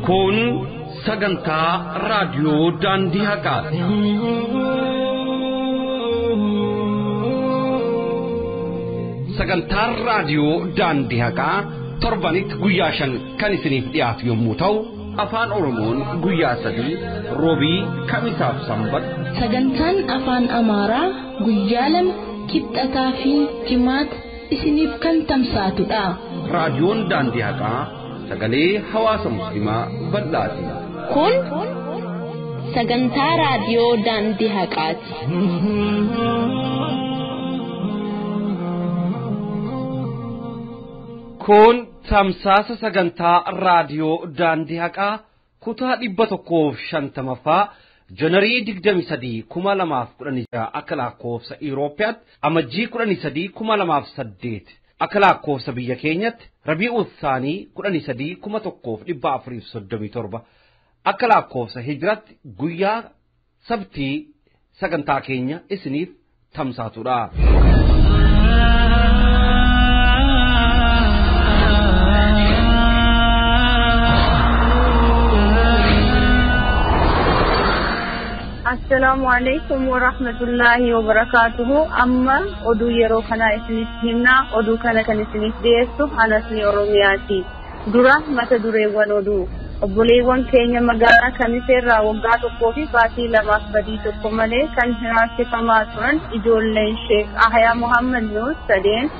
Kun sagantaa raadiyoo Daandii Haqaati. Sagantaan raadiyoo Daandii Haqaa torbanitti guyyaa 5 kan isiniif dhiyaatu yommuu ta'u, afaan Oromoon guyyaa 3 roobii, kamisaaf sanbata. Sagantaan afaan Amaaraa guyyaa 2 kibxataa fi jimaata isiniif kan tamsaatudha. Raadiyoon Daandii Haqaa sagalee hawaasa musliimaa bal'aati. Kun sagantaa raadiyoo Daandii Haqaati. Kun tamsaasa sagantaa raadiyoo Daandii Haqaa kutaa 150ffaa January 23 2016 akka lakkoofsa Ewurooppiyaatti amajjii 13 2008 akka lakkoofsa biyya keenyatti Rabii'u Saanii 13 1437 akka lakkoofsa Hijiraatti guyyaa sabtii sagantaa keenya isiniif tamsaatudha. Assalaamu alaikum wa rahmatullahi wa barakaatuhu. Amma oduu yeroo kanaa isiniif himna. Oduu kana kan isiniif dhiyeessu Anasni Oromiyaati. Dura mata dureewwan oduu. Obboleewwan keenya magaalaa Kamiseerraa waggaa 1 fi baatii 2 badii tokko malee kan hiraarsifamaa turan ijoolleen Sheek Ahyaa Muhammad Nuur sadeen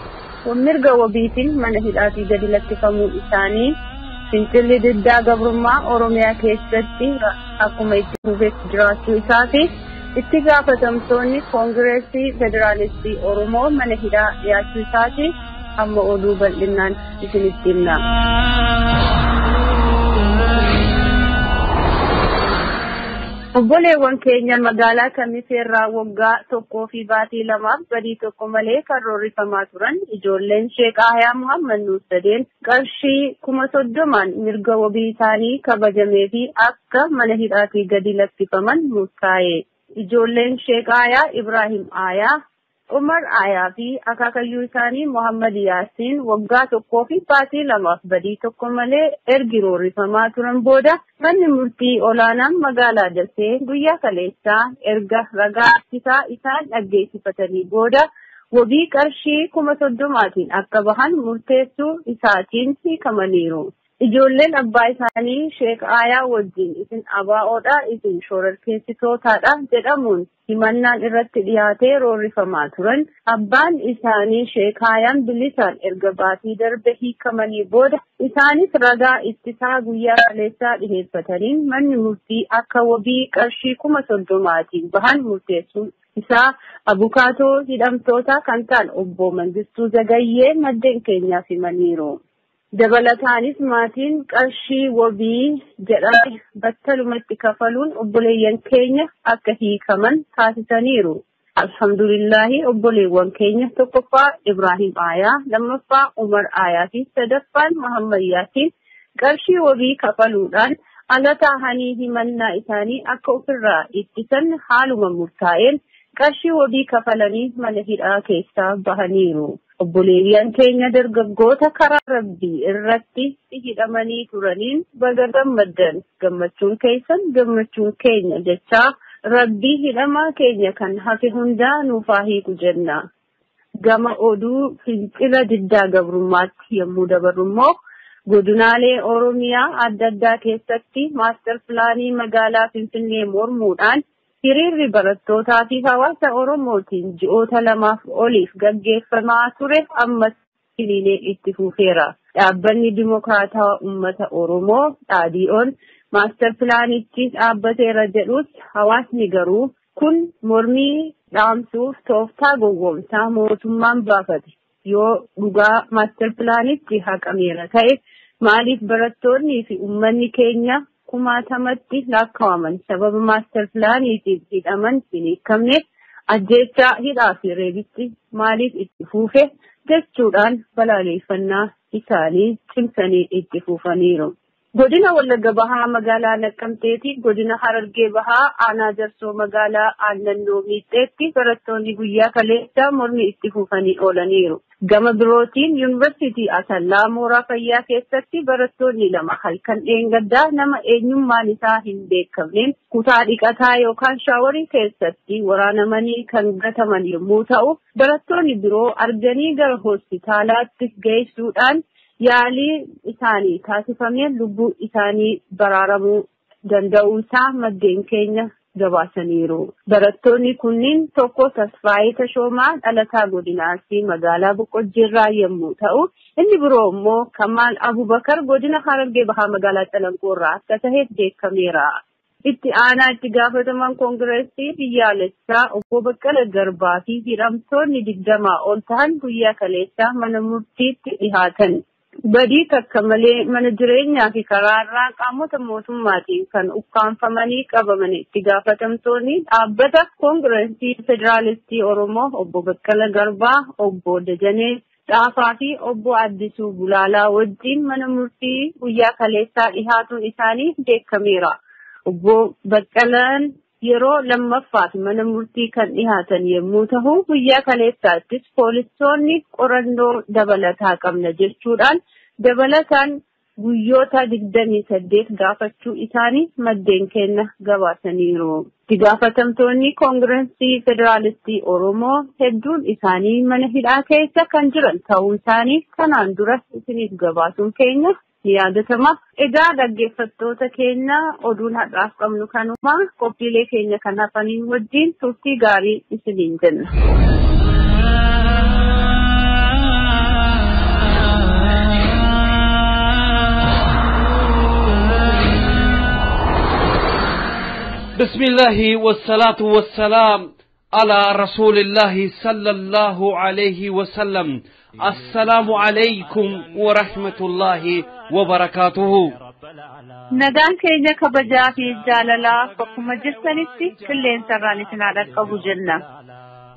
mirga wabiitiin mana hidhaatii gadi lakkifamuu isaanii. Fincilli diddaa gabrummaa Oromiyaa keessatti akkuma itti fufetti jiraachuu isaa fi itti gaafatamtoonni Koongireesii Federaalistii Oromoo mana hidhaa dhiyaachuu isaati. Amma oduu bal'inaan isinitti himna. Obboleewwan keenya magaalaa Kamiseerraa waggaa 1 fi baatii 2 badii tokko malee kan roorrifamaa turan ijoolleen Sheek Ahyaa Muhammad Nuur sadeen qarshii 30,000 mirga wabii isaanii kabajamee fi akka mana hidhaatii gadi lakkifaman murtaa'e. Ijoolleen Sheek Ahyaa Ibrahim Ayaa, Umar Ayaa fi akaakayyuu isaanii Muhammad Yaasiin waggaa 1 fi baatii 2 badii tokko malee ergi roorrifamaa turan booda manni murtii olaanaan magaalaa Dasee guyyaa kaleessaa erga ragaa ittisaa isaan dhaggeessifatanii booda wabii qarshii 30,000 akka bahan murteessuu isaatiin hiikamaniiru. Ijoolleen abbaa isaanii Sheek Ayaa wajjin isin abaa'oodha, isin shororkeessitootaadha jedhamuun himannaan irratti dhiyaatee roorrifamaa turan. Abbaan isaanii Sheek Ayaan bilisaan erga baatii darbe hiikamanii booda isaanis ragaa ittisaa guyyaa kaleessaa dhiheeffataniin manni murtii akka wabii qarshii 30,000 bahan murteessuu isaa abukaatoo hidhamtoota kan ta'an obbo Mangistuu Zagayyee maddeen keenyaaf himaniiru. Dabalataanis maatiin qarshii wabii jedhame battalumatti kafaluun obboleeyyan keenya akka hiikaman taasisaniiru. Alhamdulillahi obboleewwan keenya tokkoffaa Ibrahim Ayaa, lammaffaa Umar Ayaa fi sadaffaan Muhammad Yaasiin qarshii wabii kafaluudhaan ala taahanii himannaa isaanii akka ofirraa ittisan haaluma murtaa'een qarshii wabii kafalanii mana hidhaa keessaa bahaniiru. Obboleeyyan keenya dargaggoota karaa rabbii irratti hidhamanii turaniin baga gammaddan, gammachuun keessan gammachuun keenya jechaa rabbii hidhamaa keenya kan hafe hundaa nuuf haa hiiku jenna. Gama oduu fincila diddaa gabrummaatti yommuu dabarru immoo godinaalee Oromiyaa adda addaa keessatti maastar pilaanii magaalaa Finfinnee mormuudhaan hiriirri barattootaa fi hawaasa Oromootiin ji'oota 2 oliif gaggeeffamaa ture ammas hiriiree itti fufeera. Dhaabbanni Dimokiraatawaa Uummata Oromoo dhaadhii'oon maastar pilaanichi dhaabbateera jedhus hawaasni garuu kun mormii dhaamsuuf tooftaa gowwoomsaa mootummaan baafate. Yoo dhugaa maastar pilaanichi haqameera ta'e maaliif barattoonnii fi uummanni keenya kumaatamatti lakkaa'aman sababa maastar pilaaniitiif hidhaman hin hiikamne, ajjeechaa hidhaa fi reebichi maaliif itti fuufe jechuudhaan balaaleffannaa isaanii cimsanii itti fufaniiru. Godina Wallagga Bahaa magaalaa Naqqamteetti, godina Harargee Bahaa aanaa Jarsoo magaalaa Aannannoo Miixxeetti barattoonni guyyaa kaleessaa mormii itti fufanii oolaniiru. Gama birootiin Yuunivarsiitii Asallaa mooraa fayyaa keessatti barattoonni lama halkan dheengaddaa nama eenyummaan isaa hin beekamneen kutaa dhiqataa yookaan shaaworii keessatti waraanamanii kan gataman yommuu ta'u, barattoonni biroo arganii gara hospitaalaatti geessuudhaan yaalii isaanii taasifameen lubbuu isaanii baraaramuu danda'uu isaa maddeen keenya gabaasaniiru. Barattoonni kunniin tokko Tasfaayee Tashoomaa dhalataa godina Arsii magaalaa Boqqojjiirraa yommuu ta'u, inni biroo immoo Kamaal Abubakar godina Harargee Bahaa magaalaa Calanqoorraa akka ta'e beekameera. Itti aanaa itti gaafataman koongireesii biyyaalessaa obbo Baqqala Garbaa fi hidhamtoonni 20 ol ta'an guyyaa kaleessaa mana murtiitti dhihaatan. Badii takka malee mana jireenyaa fi karaarraa qaamota mootummaatiin kan ukkaanfamanii qabaman itti gaafatamtoonni dhaabbata koongireesii federaalistii Oromoo obbo Baqqala Garbaa, obbo Dajanee Xaafaa fi obbo Addisuu Bulaalaa wajjin mana murtii guyyaa kaleessaa dhihaatuun isaanii beekameera. Obbo Baqqalaan yeroo lammaffaaf mana murtii kan dhihaatan yommuu ta'u, guyyaa kaleessaattis poolisoonni qorannoo dabalataa qabna jechuudhaan dabalataan guyyoota 28 gaafachuu isaanii maddeen keenya gabaasaniiru. Itti gaafatamtoonni koongireesii federaalistii Oromoo hedduun isaanii mana hidhaa keessa kan jiran ta'uu isaanii kanaan dura isiniif gabaasuun keenya ni yaadatama. Egaa dhaggeeffattoota keenya, oduun har'aaf qabnu kanuma. Qophiilee keenya kan hafaniin wajjin turtii gaarii isiniin jenna. بسم الله والصلاة والسلام على رسول الله صلى الله عليه وسلم. السلام عليكم ورحمة الله وبركاته. Nagaan keenya kabajaa fi jaalalaa bakkuma jirtanitti qilleensarraan isin haa dhaqqabu jenna.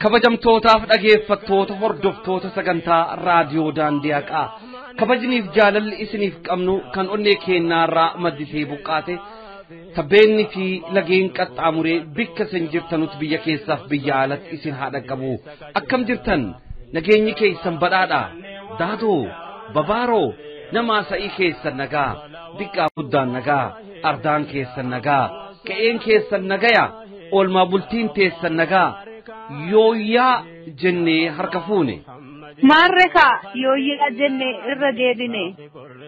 Kabajamtootaaf dhageeffattoota hordoftoota sagantaa raadiyoo Daandii Haqaa, kabajniif jaalalli isiniif qabnu kan onnee keenyaarraa maddisee buqqaate tabbeenni fi lageen qaxxaamuree bikka isin jirtanutti biyya keessaaf biyya alatti isin haa dhaqqabu. Akkam jirtan? Nageenyi keessan badhaadha. Daadoo, babaaroo, namaa sa'ii keessan nagaa, diqqaa guddaan nagaa, ardaan keessan nagaa, qe'een keessan nagaya, oolmaa bultiin teessan nagaa, yooyyaa jennee harka fuune. Maarree kaa yooyyaa jennee irra deebine.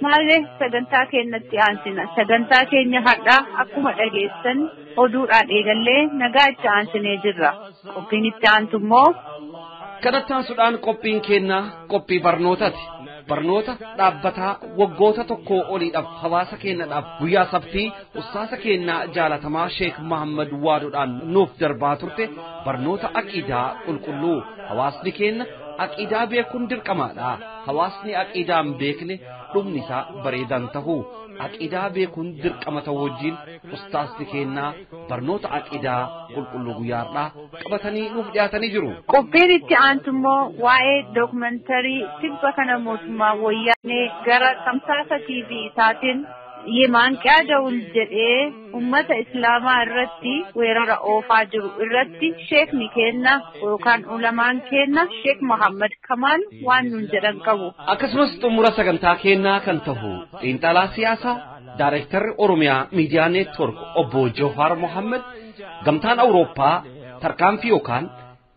Maarree sagantaa keenyatti aansina. Sagantaa keenya har'aa akkuma dhageessan oduudhaan eegallee nagaa itti aansinee jirra. Qophiin itti aantu immoo Kadhattaansuudhaan qophiin keenyaa qophii barnootaati. Barnoota dhaabbataa waggoota tokkoo oliidhaaf hawaasa keenyadhaaf guyyaa sabtii ustaasa keenyaa jaalatamaa Sheek Mahammad Waaduudhaan nuuf darbaa turte barnoota aqiidaa qulqulluu. Hawaasni keenya aqiidaa beekuun dirqamaadha. Hawaasni aqiidaa hin beekne dhumni isaa bareedaan tahu. Aqiidaa beekuun dirqama ta'uu wajjin ustaasni keenyaa barnoota aqiidaa qulqulluu guyyaadhaa qabatanii nuuf dhiyaatanii jiru. Qophiin itti aantu immoo waa'ee dookumentarii tibba kana mootummaa wayyaanee gara tamsaasa TV isaatiin የማንቂያ ደውል jedhee ummata islaamaa irratti weerara oofaa jiru irratti sheekni keenna yookaan ulamaan keenna Sheek Muhammad Kamaal waan nun jedhan qabu. Akkasumas xumura sagantaa keenyaa kan tahu xiinxalaa siyaasaa Daareektarri Oromiyaa Miidiyaa Neetwoork obbo Johaar Mohammed gamtaan Awurooppaa tarkaanfii yookaan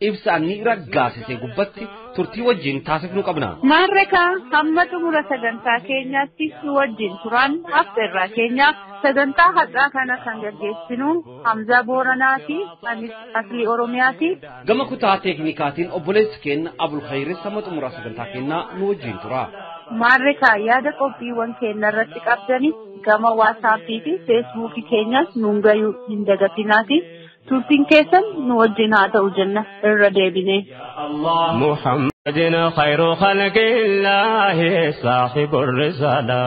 ibsa ni raggaasise gubbatti turtii wajjin taasifnu qabna. Maarrekaa hamma xumura sagantaa keenyaatti nu wajjin turan affeerraa keenya sagantaa har'aa kana kan gaggeessinu Hamzaa Booranaa fi anis Aslii Oromiyaati. Gama kutaa teeknikaatiin obboleessi keenya Abulkhayri sama xumura sagantaa keenyaa nu wajjin tura. Maarrekaa yaada qophiiwwan keenya irratti qabdani gama waasaappii fi feesbuukii keenyas nuun gayuu hin dagatinaati. Turtiin keessan nu wajjin haa ta'u jenna irra deebinee. خير خلق الله صاحب الرسالة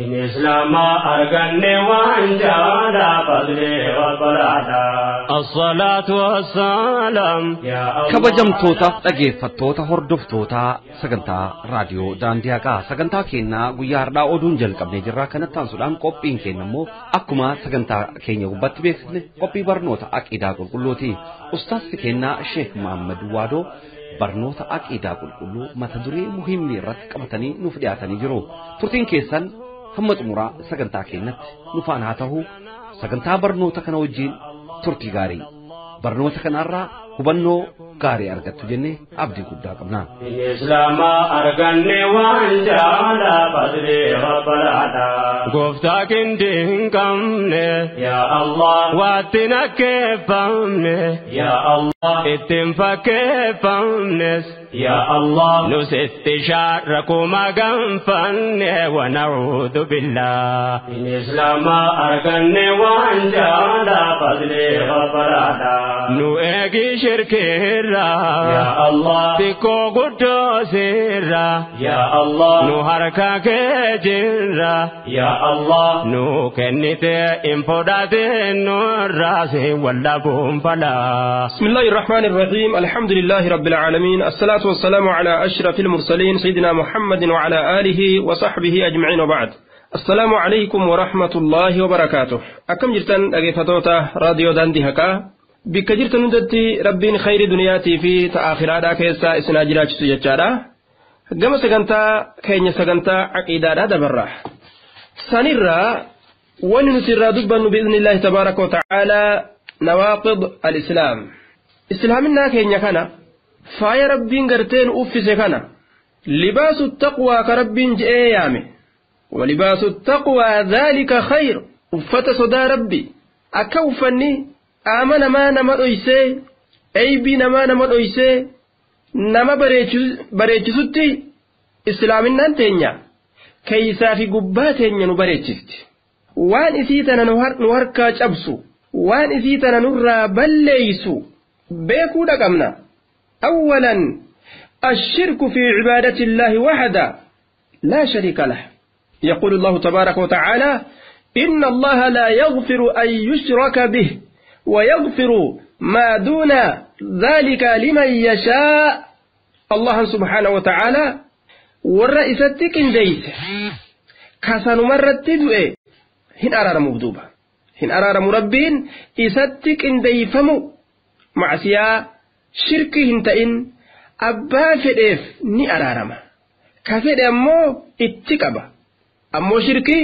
إن إسلام أرغني وانجالا فضلي وبرادا الصلاة والسلام يا الله Kabajamtoota dhaggeeffattoota hordoftoota sagantaa raadiyoo daandii haqaa sagantaa keenyaa guyyaa har'aa oduun jalqabnee jirra. Kanatti aansuudhaan qophiin keenya immoo akkuma sagantaa keenya gubbaatti beeksisne qophii barnoota aqiidaa qulqulluuti. Ustaasni keenyaa Sheek Muhammad Waadoo barnoota aqiidaa qulqulluu mata duree muhiimni irratti qabatanii nuuf dhiyaatanii jiru. Turtiin keessan hamma xumuraa sagantaa keenyatti nu faana haa ta'u. Sagantaa barnoota kana wajjin turtii gaarii. Barnoota kanarraa hubannoo gaarii argattu jennee abdii guddaa qabna. إن إسلام أرغني وانجالا فضلي وبرادا Gooftaa kindii hin qabne يا الله waatti nakkeeffamne يا الله ittiin fakkeeffamnes يا الله nus itti shaarrakuma ganfanne wanacuudhu billah إن إسلام أرغني وانجالا فضلي وبرادا nu eegi shirkiirraa يا الله xiqqoo guddoosirraa يا الله nu harka kee jirra يا الله nu kennite hin fudhatin nurraa si wallabuun falaa بسم الله الرحمن الرحيم الحمد لله رب العالمين الصلاة والسلام على أشرف المرسلين سيدنا محمد وعلى آله وصحبه أجمعين وبعد السلام عليكم ورحمة الله وبركاته أكم جرتن أجفتوتا راديو داندي هكا بك جرتن ندتي ربين خير دنياتي في تآخرا كيسا إسنا جراج سججارا gama sagantaa keenya sagantaa aqiidaadhaa dabarra sanirraa wanni nuti irraa dubbannu biiznillaahi tabaaraka watacaalaa nawaaqid alislaam islaaminaa keenya kana faaya rabbiin gartee nu uffise kana libaasu taqwaa ka rabbiin je'ee yaame walibaasu taqwaa dhaalika khayr uffata sodaa rabbi akka uffanni qaama namaa nama dhoysee eybii namaa nama dhoysee nama bareechisutti islaaminaan teenya keeysaa fi gubbaa teenya nu bareechisti waan isii tana nu harkaa cabsu waan isii tana nurraa balleeysu beekuu dhaqabna awwalan الشرك في عبادة الله وحده لا شريك له يقول الله تبارك وتعالى إن الله لا يغفر أن يشرك به ويغفر ما دون ذلك لمن يشاء الله سبحانه وتعالى والرئيسة كنديس كسن مرة تدوئ هن أرار مبدوبة هن أرار مربين إستك انديفمو معسيا شرك هنتئن أبا فديف ني أرارما كفد أمو اتكبا أمو شركي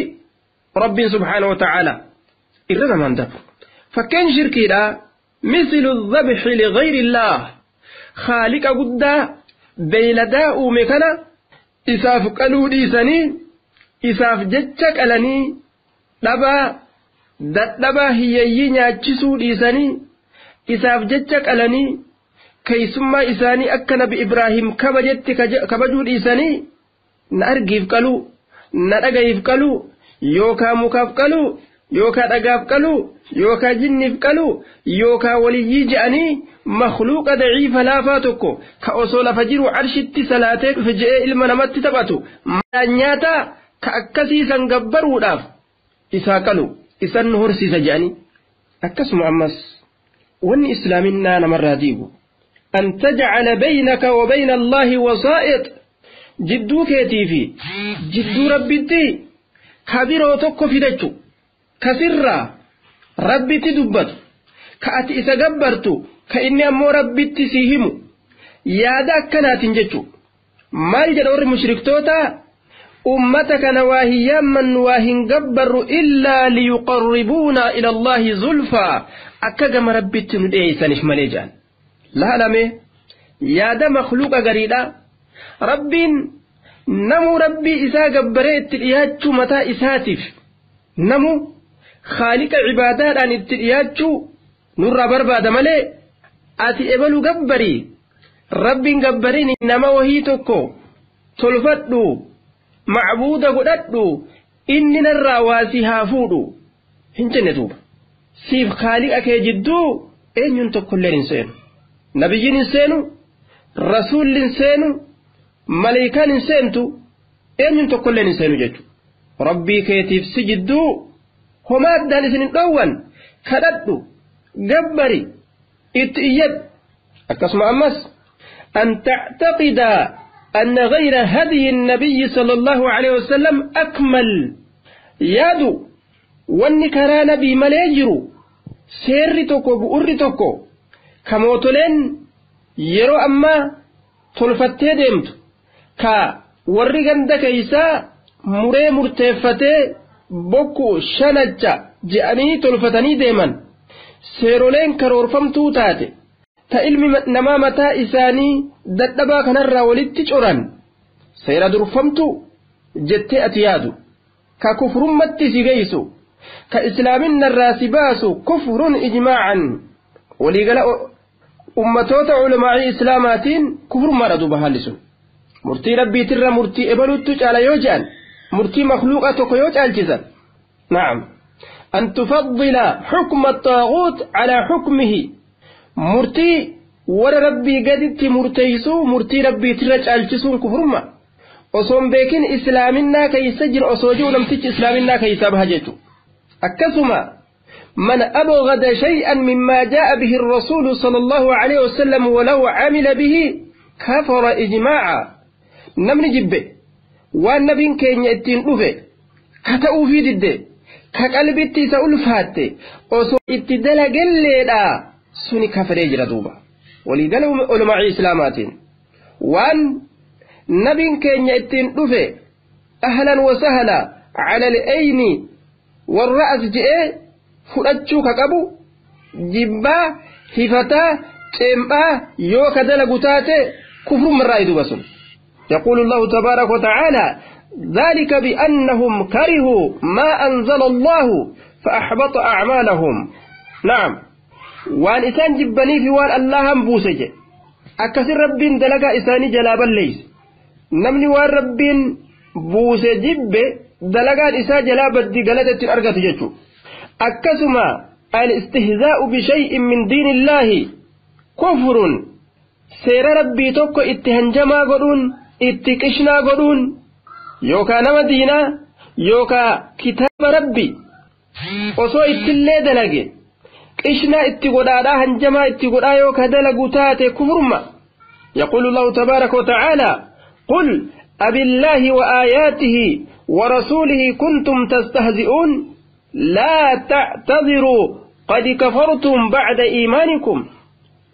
رب سبحانه وتعالى إرنا من دفع فكان شركي لا مثل الذبح لغير الله خالق قدا بيلدا أومكنا إساف قلو ديساني إساف جتشك ألني dhabaa dadhabaa hiyyeeyyii nyaachisuu dhiisanii isaaf jecha qalanii keeysummaa isaanii akka nabi Ibraahim kabajetti kabajuu dhiisanii na argiif qaluu na dhagayiif qaluu yookaa mukaaf qaluu yookaa dhagaaf qaluu yookaa jinniif qaluu yookaa waliyyii je'anii makhluuqa daciifa laafaa tokko ka osoo lafa jiru arshitti salaatee dhufe je'ee ilma namatti taphatu nyaataa ka akkasiisan gabbaruudhaaf isaa qalu isan nu horsiisa je'anii akkasuma ammas wanni islaaminaa namarraa diigu an tajcala baynaka wa bayna allaahi wasaa'ix jidduu keetii fi jidduu rabbitti ka biroo tokko fidachu ka sirraa rabbitti dubbatu ka ati isa gabbartu ka inni ammoo rabbitti sii himu yaada akkanaatiin jechu maal jedha warri mushriktootaa ummata kana waa hin yaammannu waa hin gabbarru illaa liyuqarribuuna ila allaahi zulfaa akka gama rabbitti nu dhiyeeysaniif malee jedhan laalame yaada makluuqa gariidha rabbiin namuu rabbii isaa gabbaree itti dhiyaachuu mataa isaatiif namu khaaliqa cibaadaadhaan itti dhiyaachuu nurraa barbaada malee ati ebalu gabbarii rabbiin gabbariin nama wahii tokko tolfadhu macbuuda godhadhu inni narraa waa si haa fuudhu hin jenne duuba siif khaaliqa kee jidduu eenyuun tokkolleen hin seenu nabiyyiin hin seenu Rasuulli hin seenu, maleekaan hin seentu, eenyuun tokkolleen hin seenu jechuudha. Rabbii keetiif si jidduu homaa addaan isin hin dhoowwan, kadhadhu, gabbari, itti iyyadhu. Akkasuma ammas an tactaqida anna gayra hadyi nabiyyi sallallahu alaihi wasallam akmal, yaadu wanni karaa nabii malee jiru seerri tokko bu'urri tokko ka mootoleen yeroo ammaa tolfattee deemtu, ka warri ganda keeysaa muree murteeffatee bokku shanacha je'anii tolfatanii deeman, seeroleen karoorfamtuu taate ta ilmi namaa mataa isaanii dadhabaa kanarraa walitti coran seera durfamtu jettee ati yaadu, ka kufrummatti si geeysu, ka islaaminarraa si baasu, kufrun ijmaacan waliigala ummatoota culamaa'ii islaamaatiin kufrummaadha. Duuba haalli sun murtii rabbiitirra murtii ebaluttu caala yoo je'an, murtii makluuqa tokko yoo caalchisan. Na'am, an tufaddila xukma axaaguut calaa xukmihi, murtii warra rabbii gaditti murteeysuu murtii rabbiitirra caalchisuun kufrumma. Osoon beekin islaaminaa keeysa jira osoo jiru namtichi islaaminaa keeysaa baha jechu. Akkasuma من أبغض شيئا مما جاء به الرسول صلى الله عليه وسلم ولو عمل به كفر إجماعا. نمني جبه والنبي كين يتين دفه كتأو في دده كقلبتي سألفات أصو اتدلق الليلة سني كفر يجرى دوبا. ولذلك علماء إسلامات وان نبي كين يتين دفه أهلا وسهلا على الأين والرأس جئ fudhachuu ka qabu, jibbaa hifataa ceemphaa yoo ka dalagu taate kufrummarraa duuba sun. يقول الله تبارك وتعالى: ذلك بأنهم كرهوا ما أنزل الله فأحبط أعمالهم. نعم، وان إسان جبني في وان الله بوسج أكسر رب دلقا إساني جلابا ليس نمني وان رب بوسجب دلقا إسا جلابا دي قلتة أرقة جيشو. Akkasuma الاستهزاء بشيء من دين الله كفر, seera rabbii tokko itti hanjamaa godhuun, itti qishnaa godhuun, yookaa nama diinaa yookaa kitaaba rabbi osoo ittillee dalage qishnaa itti godhaadhaa hanjamaa itti godhaa yookaa dalagu taate kufurma. يقول الله تبارك وتعالى: قل أبالله وآياته ورسوله كنتم تستهزئون لا تعتذروا قد كفرتم بعد إيمانكم.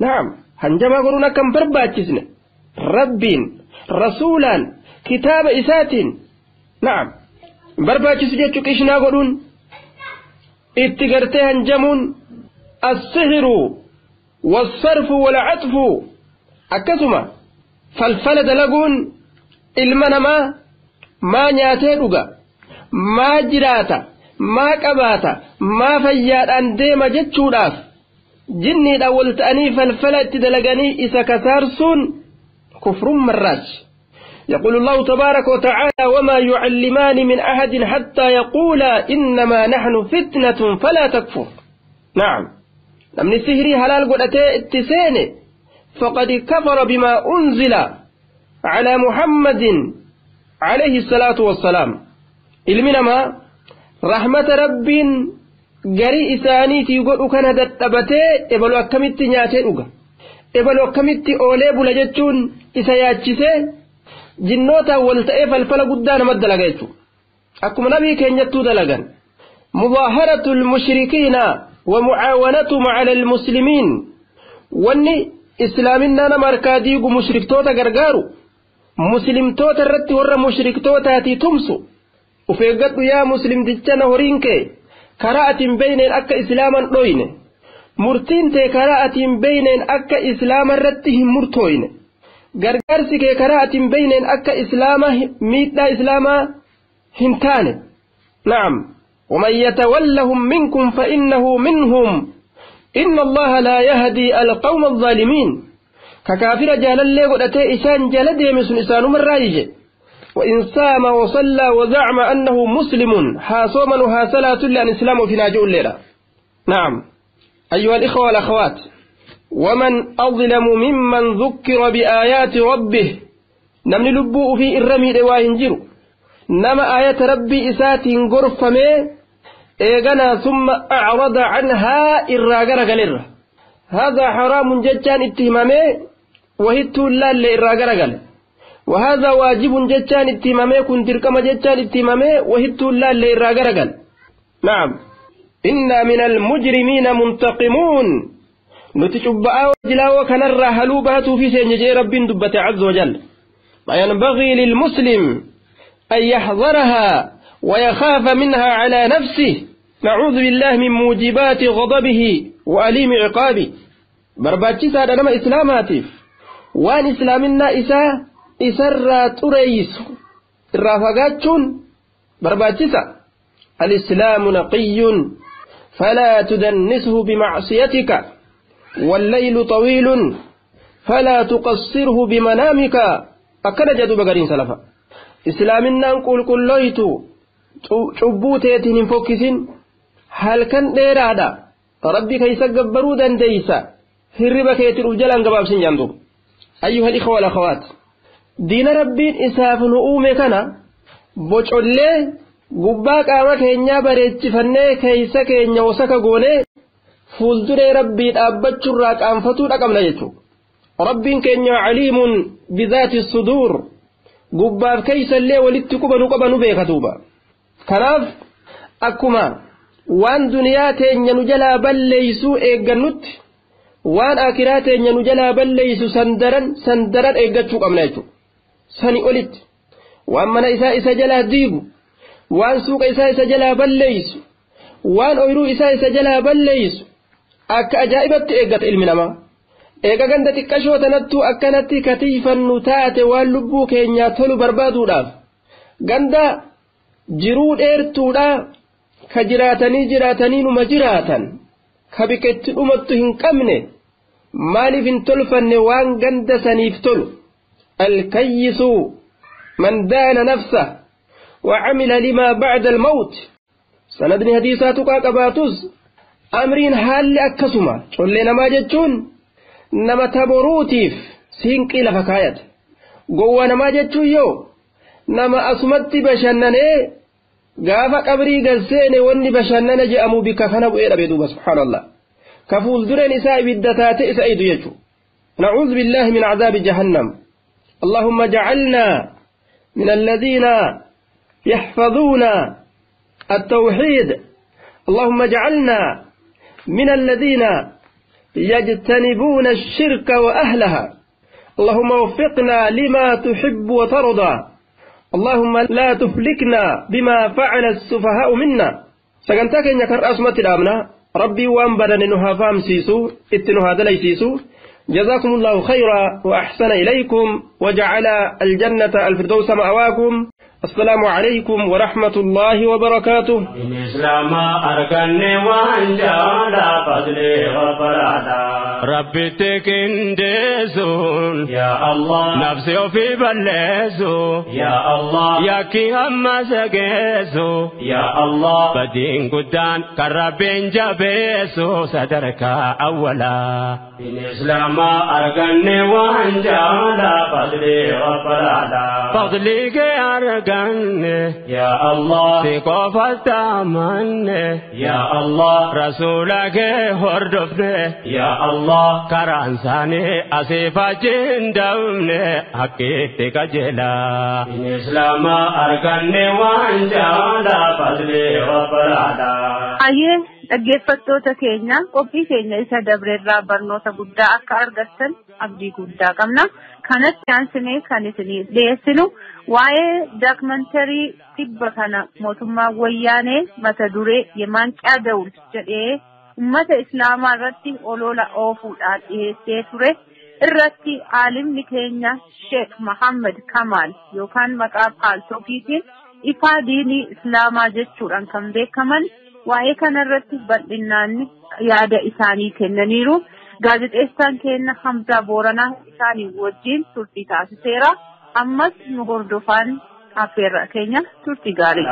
نعم، هنجما قرونا كم برباتشسنا رب رسولا كتاب إسات. نعم، برباتشس جيتشك إشنا قرون اتقرتي هنجمون. السحر والصرف والعطف, akkasuma falfala dalaguun ilma namaa maa nyaatee dhuga, maa jiraata, maa qabaata, maa fayyaadhaan deema jechuudhaaf jinniidhaan wal ta'anii falfala itti dalaganii isa kasaarsuun kufrummarraas. يقول الله تبارك وتعالى: وما يعلمان من أحد حتى يقولا إنما نحن فتنة فلا تكفر. نعم، namni sihrii halaal godhatee itti seene فقد كفر بما أنزل على محمد عليه الصلاة والسلام. Ilmi namaa rahmata rabbiin garii isaaniitii godhu kana dadhabatee ebalu akkamitti nyaatee dhuga, ebalu akkamitti oolee bula jechuun isa yaachisee jinnootaan wal ta'ee falfala guddaa namatti dalaga jechuudha. Akkuma nabii keenyattuu dalagan. مظاهرة المشركين ومعاونتهم على المسلمين, wanni islaaminaa nama harkaa diigu mushriktoota gargaaru, muslimtoota irratti warra mushriktootaatii tumsu. Uf eeggadhu yaa muslimtichana, horiin kee karaa ati hin beeyneen akka islaaman dhoyne, murtiin tee karaa ati hin beeyneen akka islaama irratti hin murtooyne, gargaarsi kee karaa ati hin beeyneen akka islaama miidhaa islaamaa hin taane. نعم، ومن يتولهم منكم فإنه منهم إن الله لا يهدي القوم الظالمين. ككافر جالالlee godhatee isaan jala deeme sun isaanumarraa ije. وإن صام وصلى وزعم أنه مسلم, haa sooman haa salaatu لأن إسلام في ناجو الليلة. نعم، أيها الإخوة والأخوات, ومن أظلم ممن ذكر بآيات ربه نمني لبوء في الرمي رواهن جرو نما آيات ربي إسات غرفمي إيغنا ثم أعرض عنها إراغر غلر هذا حرام جتان اتهمامي وهتو لا لإراغر غل وهذا واجب جتان اتهمامي كنت ركما جتان اتهمامي وهتو لا لإراغر غل نعم إنا من المجرمين منتقمون نتشبعا وجلاو كنرى هلوباتو في سينجي رب دبت عز وجل فينبغي للمسلم أن يحذرها ويخاف منها على نفسه نعوذ بالله من موجبات غضبه وأليم عقابه برباتي سادة نما إسلاماتف وان إسلامنا إسا إسر تريس الرافقاتشون برباتي الإسلام نقي فلا تدنسه بمعصيتك والليل طويل فلا تقصره بمنامك أكد جدوب قرين سلفا إسلامنا نقول كلويت cubbuuteetiin hin fokkisin halkan dheeraadha rabbi keessa gabbaruu dandeeysa hirriba keetiin uf jalaan gabaabsin jaandu ayyuha alikhwa walakhawaat diina rabbiin isaaf nu uume kana bocollee gubbaa qaama keenyaa bareechifannee keeysa keenya wasaka goonee fuulduree rabbii dhaabbachuurraa qaanfatuu dhaqabna jechuudha rabbiin keenya caliimun bizaati suduur gubbaaf keeysallee walitti qubanu qabanu beeka duuba kanaaf akkuma waan duniyaa teenya nu jalaa balleeysuu eeggannutti waan akiraa teenya nu jalaa balleeysu sandaran eeggachuu qabna jechuudha sani olitti waan mana isaa isa jalaa diigu waan suuqa isaa isa jalaa balleeysu waan ooyiruu isaa isa jalaa balleeysu akka ajaa'ibatti eeggata ilmi namaa eega ganda xiqqashoo tanattuu akkanatti katiifannu taate waan lubbuu keenyaa tolu barbaaduudhaaf ganda jiruu dheertuudha ka jiraatanii jiraatanii numa jiraatan ka biketti dhumattu hin qabne maaliif hin tolfanne waan ganda saniif tolu alkayyisu man daana nafsa وعمل لما بعد الموت سندني حديثات قاباتوس أمرين حال أكسما قلنا ما جتون نما تبروتيف سينقي لفكايت قوة نما جتون يو نما أسمت بشنني gaafa qabrii galseene wanni bashannana je'amu bikka kana bu'ee dhabe duuba subhaanallah ka fuuldureen isaa ibidda taate isa idu jechu nacuudhu billaahi min cadaabi jahannam allahumma jacalnaa min alladhiina يحفظون التوحيد اللهم اجعلنا من الذين يجتنبون الشرك وأهلها اللهم وفقنا لما تحب وترضى اللهم لا تهلكنا بما فعل السفهاء منا سغنتا كenya kar asmatti dhaabna rabbii waan badane nu haa fahamsiisu itti nu haa dalaysiisu جزاكم الله خيرا وأحسن إليكم وجعل الجنة الفردوس مأواكم السلام عليكم ورحمة الله وبركاته إن إسلام أركني وأنجالا فضلي غفرادا ربي تكندسون يا الله نفسي في بلسو يا الله يا كي هم سجسو يا الله بدين قدان كربين جبسو صدرك أولا إن إسلام أركني وأنجالا فضلي غفرادا فضلي أركني يا الله سيقوف تامني يا الله رسولك هردفني يا الله كرانساني أسيفا جندمني حقيتك جلا إن إسلام أركني وأنجالا فضلي غفرادا Ayyee dhaggeeffattoota keenya qophii keenya isa dabreerraa barnoota guddaa akka argattan abdii guddaa qabna. Kanatti aansinee kan isinii dhiyeessinu waa'ee daakimantarii tibba kana mootummaa wayyaanee mata duree የማንቂያ ደውል jedhee ummata islaamaa irratti olola oofuudhaan dhiyeessee ture irratti aalimni keenya Sheekh Mahammad Kamaal yookaan maqaa paaltookiitiin ifaa diinii islaamaa jechuudhaan kan beekaman waa'ee kanarratti bal'inaan yaada isaanii kennaniiru. Gaazexeessaan keenya Hamzaa Booranaa isaanii wajjin turtii taasiseera. Ammas nu hordofaan Affeerraa keenya turtii gaarii.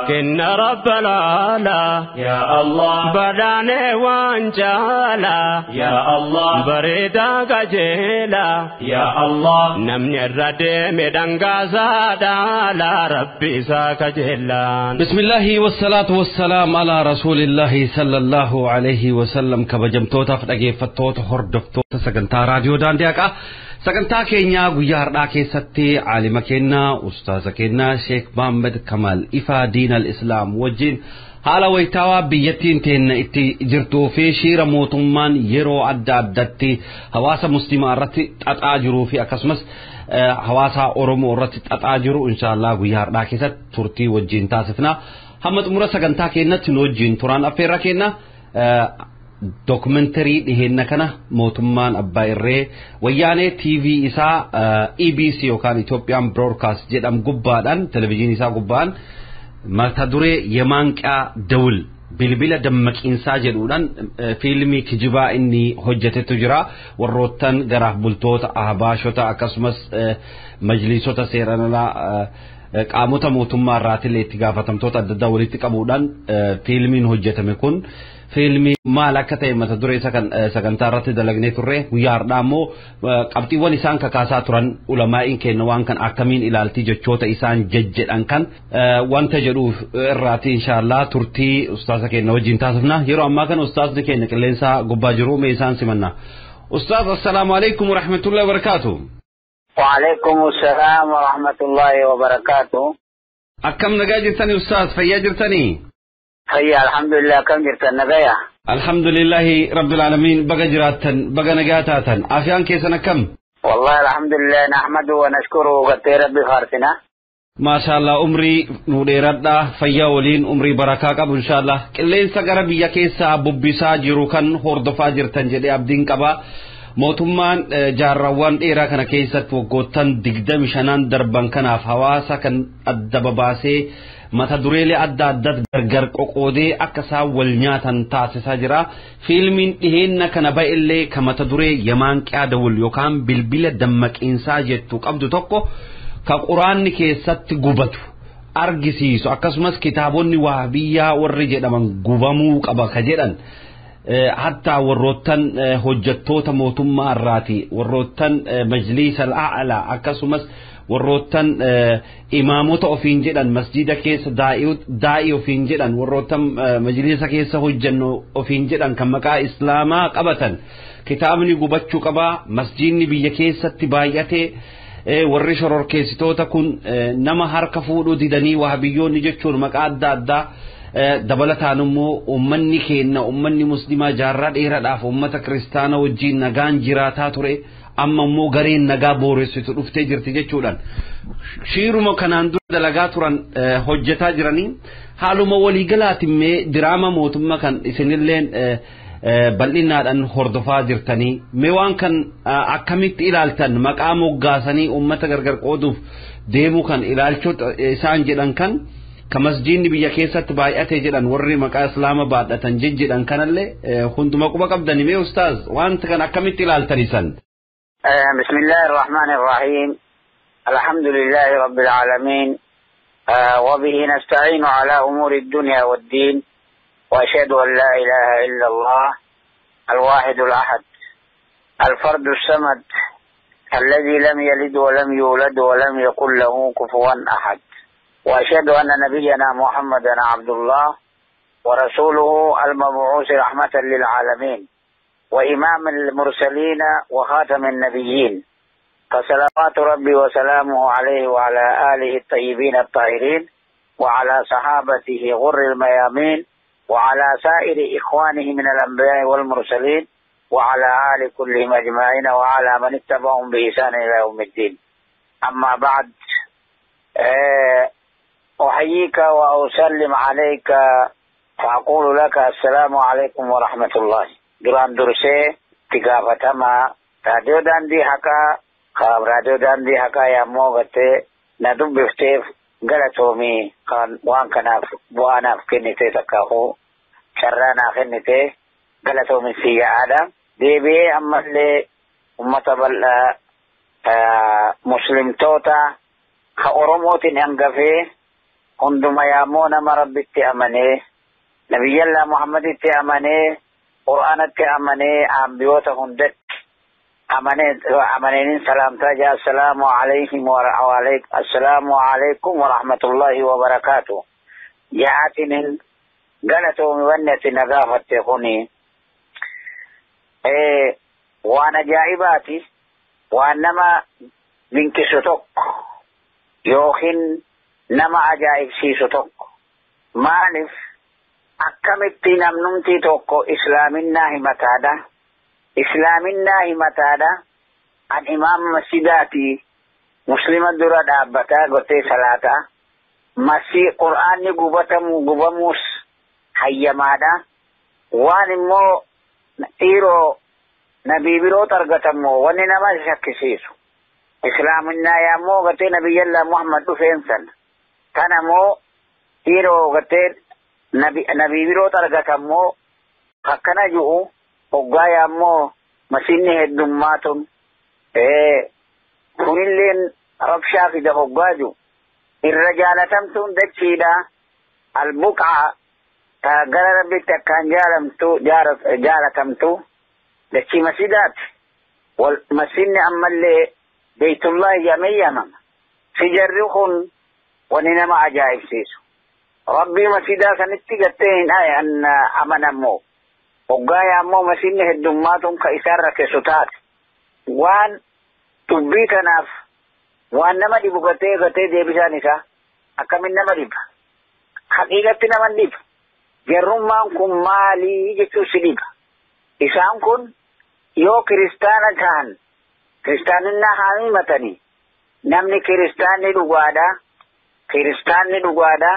Kenna rabbal alaa Ya Allah badhaanee waan jaalaa Ya Allah bareedaa qajeelaa Ya Allah namni irra deeme dhangaasaa dhaalaa rabbi isaa kajeellaan. بسم الله والصلاة والسلام على رسول الله صلى الله عليه وسلم kabajamtootaaf dhageeffattoota hordoftoota sagantaa raadiyoo daandii haqaa sagantaa keenyaa guyyaa har'aa keessatti caalima keenyaa ustaaza keenyaa sheek Muhammad Kamal Ifaa Diinal Islaam wajjin haala wayitaawaa biyyattiin teenna itti jirtuu fi shiira mootummaan yeroo adda addatti hawaasa musliimaa irratti xaxaa jiruu fi akkasumas hawaasa Oromoo irratti xaxaa jiru inshaallah guyyaa har'aa keessatti turtii wajjin taasifna. Hamma xumura sagantaa keenyatti nu wajjin turaan affeerra keenya dookumentarii dhiheenna kana mootummaan abbaa irree wayyaanee TV isaa EBC yookaan Itoophiyaan Broadcast jedhamu gubbaadhaan televizyiinii isaa gubbaan mata duree የማንቂያ ደውል bilbila dammaqiinsaa jedhuudhaan fiilmii kijibaa inni hojjetetu jira warroottan garaaf bultoota ahbaashota akkasumas majliisota seeran alaa qaamota mootummaa irraatillee itti gaafatamtoota adda addaa walitti qabuudhaan fiilmiin hojjetame kun fiilmii maal akka ta'e mata duree isa kan sagantaa irratti dalagnee turre guyyaa har'aa immoo qabxiiwwan isaan kakaasaa turan ulamaa'iin keenya waan kan akkamiin ilaaltii jechoota isaan jejjedhan kan wanta jedhuuf irraati inshaallah turtii ustaaza keenya wajjin taasifna yeroo ammaa kana ustaazni keenya qilleensa gubbaa jiru mee isaan simanna. Ustaaz assalaamu alaikum warahmatullahi wabarakaatu. وعليكم السلام ورحمة الله وبركاته. Akkam nagaa jirtanii ustaaz fayyaa jirtanii? هيا الحمد لله كم جرت النبيا؟ الحمد لله رب العالمين بقى جراتن بقى نجاتاتن عافيان كيسنا كم؟ والله الحمد لله نحمده ونشكره وقت ربي فارسنا. ما شاء الله عمري نوديردا فيا ولين عمري بركة قبل إن شاء الله qilleensa gara biyya keessaa bubbisaa jiru kan hordofaa jirtan jedhee abdiin qaba. Mootummaan jaarraawwan dheeraa kana keessatti waggoottan 25 darban kanaaf hawaasa kan adda babaasee mata dureelee adda addaatti gargar qoqoodee akka isaan wal nyaatan taasisaa jira. Fiilmiin dhiheenna kana ba'ellee kan mata duree የማንቂያ ደውል yookaan bilbila dammaqiinsaa jettu qabdu tokko ka quraanni keessatti gubatu argisiisu akkasumas kitaabonni wahabiyyaa warri jedhaman gubamuu qaba ka jedhan. Hatta warroottan hojjettoota mootummaa irraati warroottan majliisa al'aalaa akkasumas warroottan imaamota ofiin jedhan masjida keessa daa'ii ofiin jedhan warroottan majliisa keessa hojjennu ofiin jedhan kan maqaa islaamaa qabatan kitaabni gubachuu qabaa masjidni biyya keessatti baay'atee warri shororkeessitoota kun nama harka fuudhuu didanii wahabiyyoonni jechuun maqaa adda addaa dabalataan immoo uummanni keenya uummanni muslimaa jaarraa dheeraadhaaf uummata kiristaana wajjin nagaan jiraataa ture amma immoo gareen nagaa booressitu dhuftee jirti jechuudhaan shiiruma kanaan dura dalagaa turan hojjetaa jiranii haaluma waliigalaatiin mee diraama mootummaa kan isinilleen bal'inaadhaan hordofaa jirtanii mee waan kan akkamitti ilaaltan maqaa moggaasanii uummata gargar qooduuf deemuu kan ilaalchota isaan jedhan kan ka masjiidni biyya keessatti baay'ate jedhan warri maqaa islaama baadhatan jejjedhan kanallee hunduma quba qabdani mee ustaaz wanta kan akkamitti ilaaltan isan. بسم الله الرحمن الرحيم الحمد لله رب العالمين وبه نستعين على أمور الدنيا والدين وأشهد أن لا إله إلا الله الواحد الأحد الفرد الصمد الذي لم يلد ولم يولد ولم يكن له كفوا أحد وأشهد أن نبينا محمدا عبد الله ورسوله المبعوث رحمة للعالمين وإمام المرسلين وخاتم النبيين فصلوات ربي وسلامه عليه وعلى آله الطيبين الطاهرين وعلى صحابته غر الميامين وعلى سائر إخوانه من الأنبياء والمرسلين وعلى آل كلهم أجمعين وعلى من اتبعهم بإحسان إلى يوم الدين. أما بعد، أحييك وأسلم عليك فأقول لك السلام عليكم ورحمة الله. Duraan dursee itti gaafatamaa raadiyoo daandii haqaa kan raadiyoo daandii haqaa yammoo gartee na dubbifteef galatoomii kan waan kanaaf bu'aa naaf kennite takkaafuu carraa naa kennite galatoomi si yaa'aadha. Deebi'ee ammallee ummata bal'aa muslimtoota Ka Oromootiin hangafee hunduma yaammoo nama Rabbitti amanee Nabiyyallaa Muhammaditti amanee Qur'aanatti amanee ambiyoota hundatti amaneenin salaamtaa jaa. Assalaamu alayhim assalaamu alaykum warahmatullaahi wabarakaatu. Jaatinin galatoomi wanni ati na gaafatte kuni waan ajaa'ibaati, waan nama dinqisu tokko yookiin nama ajaa'ibsiisu tokko. Maaliif akkamitti namnumti tokko islaaminaa himataadha? Islaaminaa himataadha. An imaama masjidaati, muslima dura dhaabbataa gottee salaataa. Masii qur'aanni gubatamu gubamuus hayyamaadha. Waan immoo dhiiroo nabii biroot argatamoo wanni nama shakkisiisu. Islaaminaa yaammoo gartee nabiyyallaa Muhammad dhufeen sana. Kanamoo dhiiroo gartee nabii biroot argatamoo akkana ji'u hoggaa yaammoo masinni heddummaatun kunilleen rabshaa fida hoggaa ji'u. Irra jaalatamtuun dachiidha. Albuqaa ta gara Rabbitti akkaan jaalatamtu dachii masjidaati. Masjidni ammallee Beeytullahi jedhamee yaamama. Sijarri kun wani nama ajaa'ibsiisu. Rabbii masjidaa sanitti gartee hin amanammoo. Hoggaa yaammoo masjidni heddummaatuun ka isaan rakkisu taate. Waan dubbii kanaaf waan nama dhibu gartee deebisaan isaa akkamin nama dhiba? Haqiiqatti nama dhiba. Jarrummaan kun maalii jechuu si dhiba. Isaan kun yoo kiristaana ta'an kiristaaninnaa haa himatanii. Namni kiristaanni dhugaadha. Kiristaanni dhugaadha.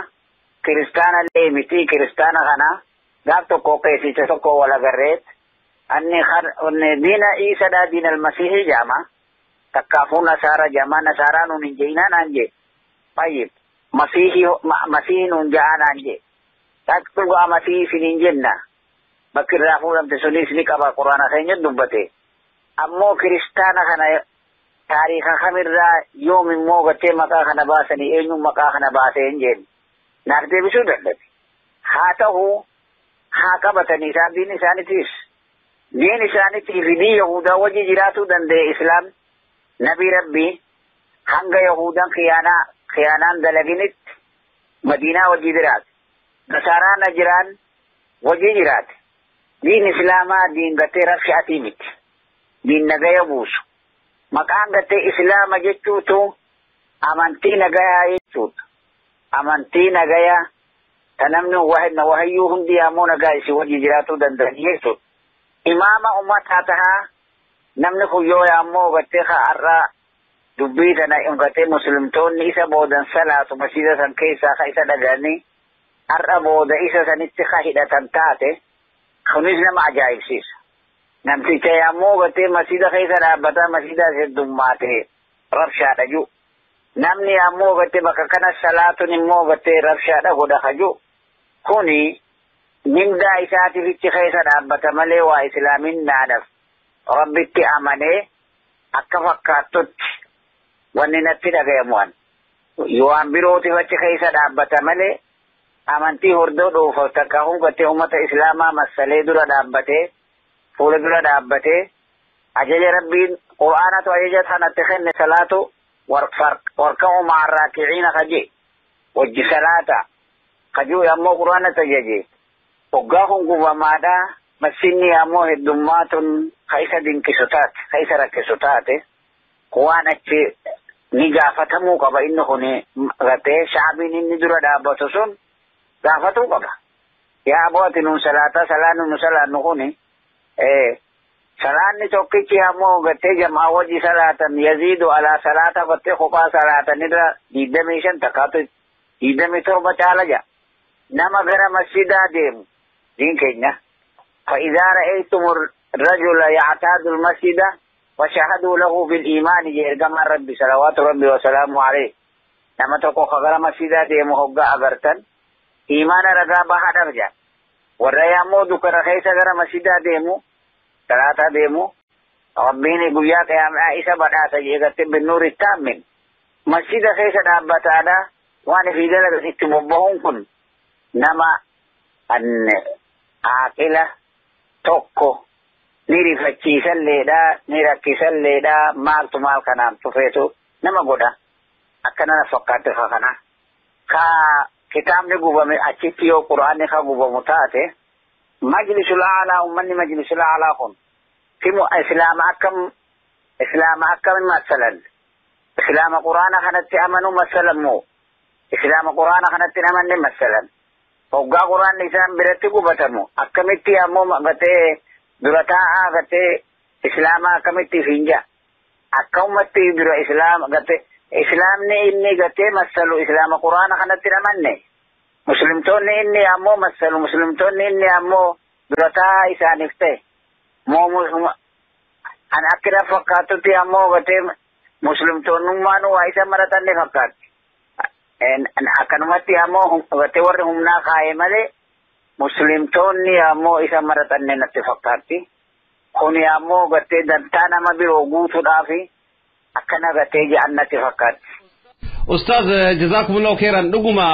Kiristaana illee miti kiristaana kana gaaf tokko qeesicha tokko wal agarreet. Anni diina Iisadhaa diina almasiihii jedhama. Takkaafuu nasaara jedhama. Nasaaraa nuun hin je'inaa naan jee. Tayyib. Masiihii nuun ja'aa naan jee. Dhugaa masiihii isin hin jenna. Bakki irraa fuudhamte sunis ni qaba quraana keenya dubbate. Ammoo kiristaana kana taariika kamirraa yoom immoo gartee maqaa kana baasanii eenyuun maqaa kana baasee hin jenne. Naaf deebisuu dadhabe. Haa ta'u haa qabatanii isaan diin isaaniitiis. Diin isaaniitiif diin Yahudaa wajji jiraatuu danda'e Islaam nabii Rabbii hanga Yahudaan khiyaanaan dalaginitti Madiinaa wajji jiraate. Nasaaraan Najiraan wajji jiraate. Diin Islaamaa diin gartee rabshaatii miti. Diin nagaya buusu. Maqaan gartee Islaama jechuutu amantii nagayaa jechuudha. Amantii nagayaa ta namni wahayyuu hundi ammoo nagaa isii wajji jiraatuu danda'an jechuudha. Imaama ummataa tahaa namni kun yoo ammoo gartee har'a dubbii tana gartee muslimtoonni isa boodan salaatu masjiida san keessaa ka isa dhaga'anii har'a booda isa sanitti ka hidhatan taate kunis nama ajaa'ibsiisa. Namticha ammoo gartee masjiida keessa dhaabbataa masjiida heddummaate rabshaadha jiru. Namni ammoo gartee bakka kana salaatuun immoo gartee rabshaadha godha ka jiru. Kuni mindaa isaatiif keessa dhaabbata malee waa islaaminaadhaaf Rabbitti amanee akka fakkaattutti wanni natti dhagayamu an. Waan birootiif achi keessa dhaabbata malee amantii hordoo dhuufa takka hungatee uummata islaamaa massalee dura dhaabbatee fuula dura dhaabbatee ajaja Rabbiin qur'aanatu ajaja sanatti kenne salaatu warka'u ma'a raaki'iina kaje wajji salaata kajuu ammoo qur'aanatu ajaje. Hoggaa kun gubamaadha. Masinni ammoo heddummaatun ka isa dinqisu taate, ka isa rakkisu taate, waan achi ni gaafatamuu qaba inni kun gartee shaabiin inni dura dhaabbatu sun gaafatuu qaba. Yaa aboo ati nuun salaataa salaanni nu salaannu kuni salaanni tokkichi ammoo gartee jamaa wajji salaatan yaziidu alaa salaata gartee kophaa salaatan irra 25 takkaatu 27 caala ja'a. Nama gara masjidaa deemu diin keenya. فإذا رأيتم الرجل يعتاد المسجد وشهدوا له بالإيمان جرجم ربي صلوات ربي وسلامه عليه. نما تقو خغر مسجد ديمو هوغا أغرتن إيمان رغا بها درجة. والريامو دكرا خيسا غر مسجد ديمو ثلاثة ديمو ربيني قويا قيام عائشة بدأت جيغت بالنور التامن. Masjida keessa dhaabbataadha waan fi dalagan itti bobbahuun kun nama an aaqila tokko ni rifachiisalleedha ni rakkisalleedha maaltu maal kanaan tufeetu nama godha akkana na fakkaatti ka kana ka kitaabni gubame achitti yoo qur'aanni ka gubamu taate majlisul aalaa ummanni majlisul aalaa kun kimu islaama akkam islaama akkam masalan islaama qur'aana kanatti amanu masalan moo islaama qur'aana kanatti hin amanne masalan hoggaa qur'aanni isaan biratti gubatamu akkamitti ammoo gatee dura taa'aa gatee islaama akkamitti hin jaa akkamatti dura islaama gatee islaamni inni gatee masalu islaama qur'aana kanatti hin amanne muslimtoonni inni ammoo masalu muslimtoonni inni ammoo dura taa'aa isaaniif ta'e moo an akkina fakkaatutti ammoo gatee muslimtoonnummaan waa isa maratanne fakkaatti akkanumatti ammoo gatee warri humnaa kaa'e malee muslimtoonni ammoo isa maratanne natti fakkaatti kuni ammoo gatee dantaa nama biroo guutuudhaafi akkana gatee je'an natti fakkaatti. Ustaaz jazaakumullahu khairan dhuguma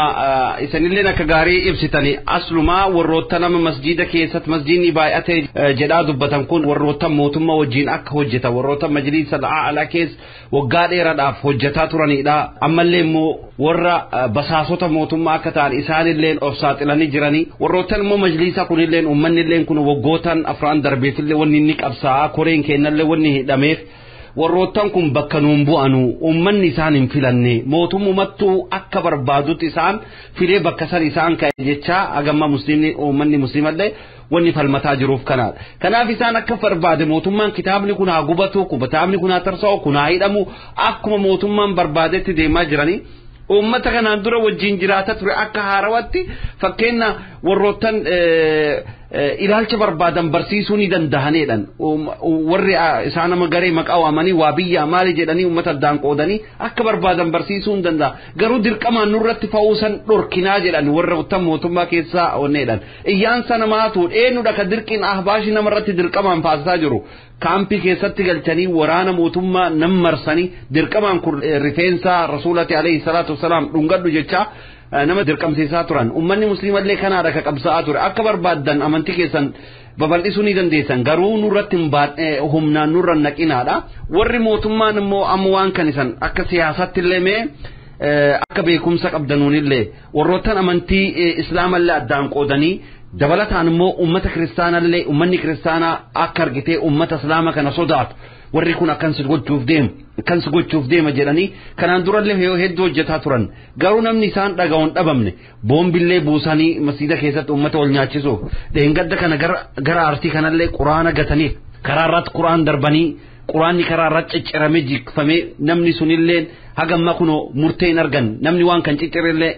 isanilleen akka gaarii ibsitani aslumaa warroota nama masjiida keessatti masjiidni baay'ate jedhaa dubbatan kun warroota mootummaa wajjin akka hojjetan warroota majliisa a'laa keessa waggaa dheeraadhaaf hojjetaa turanidha ammallee immoo warra basaasota mootummaa akka ta'an isaanilleen of saaxilanii jiranii warroottan immoo majliisa kunilleen uummanilleen kun waggootan afraan darbeefillee wanni inni qabsaa'aa koreen kennallee wanni hidhameef warroottan kun bakka nuun bu'anu uummanni isaan hin filanne mootummattuu akka barbaadutti isaan filee bakka san isaan ka'e jechaa hagamma muslimni uummanni muslimallee wanni falmataa jiruuf kanaadha. Kanaaf isaan akka barbaade mootummaan kitaabni kun haa gubatu kitaabni kun haa tarsa'u kun haa hidhamu akkuma mootummaan barbaadetti deemaa jiranii. Uummata kanaan dura wajjin jiraata ture akka haarawatti fakkeenya warroottan ilaalcha barbaadan barsiisuu ni danda'aneedhan warri isaan nama garee maqaa waamanii waa biyyaa maali jedhanii uummata addaan qoodanii akka barbaadan barsiisuu hin danda'a garuu dirqamaan nurratti fa'uu san dhorkinaa jedhan warroottan mootummaa keessaa onneedhan iyyaansa namaatu eenyudha ka dirqiin ahbaashii namarratti dirqamaan faasisaa jiru kaampii keessatti galchanii waraana mootummaa nam marsanii dirqamaan kun rifeensa rasuulati alayhi salaatu wasalaam dhungadhu jechaa nama dirqamsiisaa turan ummanni musliimallee kanaadha ka qabsaa'aa ture akka barbaaddan amantii keessan babal'isuu ni dandeessan garuu nurratti humnaan nurra naqinaadha warri mootummaan immoo amma waan kan isan akka siyaasatti illee mee akka beekumsa qabdanuunillee warroottan amantii islaamallee addaan qoodanii dabalataan immoo ummata kiristaanallee ummanni kiristaanaa akka argitee ummata islaama kana sodaatu warri kun akkan si gochuuf deema akkan si gochuuf deema jedhanii kanaan durallee yoo hedduu hojjetaa turan garuu namni isaan dhaga'uun dhabamne boombillee buusanii masjiida keessatti ummata wal nyaachisuuf dheengadda kana gara arsii kanallee quraana gatanii karaa irratti quraan darbanii quraanni karaa irratti cicciramee jikfamee namni sunillee hagamma kunoo murtee hin argan namni waan kan ciccirellee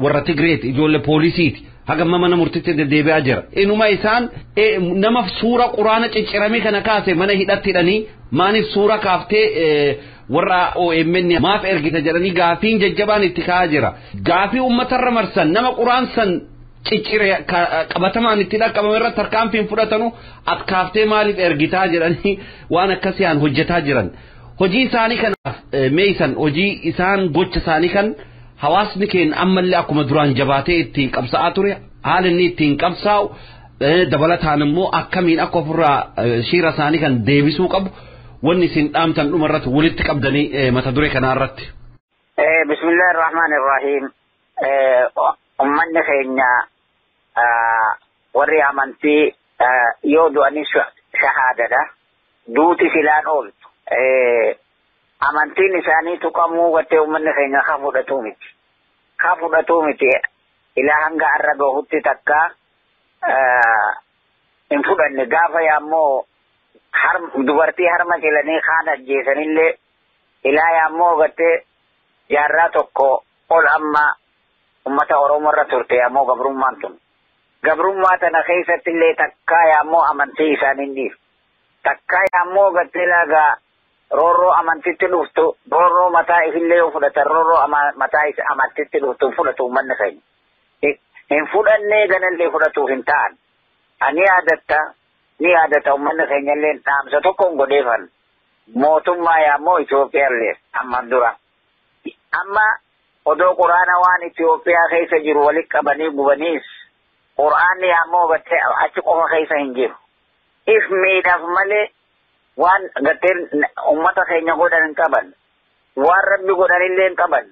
warra Tigreeti ijoollee poolisiiti hagamma mana murtitti deddeebi'aa jira inuma isaan nama suura quraana cicciramee kana kaase mana hidhatti hidhanii maaniif suura kaaftee warra OMN maaf ergita jedhanii gaafiin jajjabaan itti ka'aa jira gaafii uummatarra marsan nama quraan san ciccire qabatamaan itti dhaqqabame irratti tarkaanfiin fudhatanu at kaaftee maaliif ergitaa jedhanii waan akkasii hojjetaa jiran hojii isaanii kanaaf meeysan hojii isaan gocha isaanii kan hawaasni keenya ammallee akkuma duraan jabaatee ittiin qabsaa'aa ture haala inni ittiin qabsaa'u dabalataan immoo akkamiin akka ofirraa shiira isaanii kan deebisuu qabu wanni isin dhaamtan dhuma irratti walitti qabdanii mata duree kanaa irratti. Bismillaahi Rahmaani Rahiim. Ummanni keenya warri amantii yoo du'anis shahaadadha. Duuti silaan ooltu. Amantiin isaanii tuqamuu gartee ummanni keenya haa fudhatuu miti. Haa fudhatuu miti. Ilaa hanga har'a gahutti takka hin fudhanne gaafa yaammoo dubartii harma cilanii kaan ajjeesanillee ilaa yaammoo gartee jaarraa tokko ol amma ummata Oromoo irra turte yaammoo gabrummaan tun. Gabrummaa tana keessatti illee takkaa yaammoo amantii isaanii hin dhiifne. Takkaa yaammoo gartee laagaa roorroo amantitti dhuftu roorroo mataa ifillee yoo fudhatan roorroo mataa amantitti dhuftu hin fudhatu uummanni keenya. Hin fudhannee ganallee fudhatuuf hin ta'an. Ani yaadatta ni yaadata uummanni keenya illee dhaamsa tokko hin godheefan. Mootummaa yaammoo Itoophiyaallee ammaan dura. Amma odoo quraana waan Itoophiyaa keessa jiru walitti qabanii gubaniis quraanni ammoo gartee achi qofa keessa hin jiru. If miidhaaf malee waan gartee ummata keenya godhan hin qaban. Waan rabbi godhanillee hin qaban.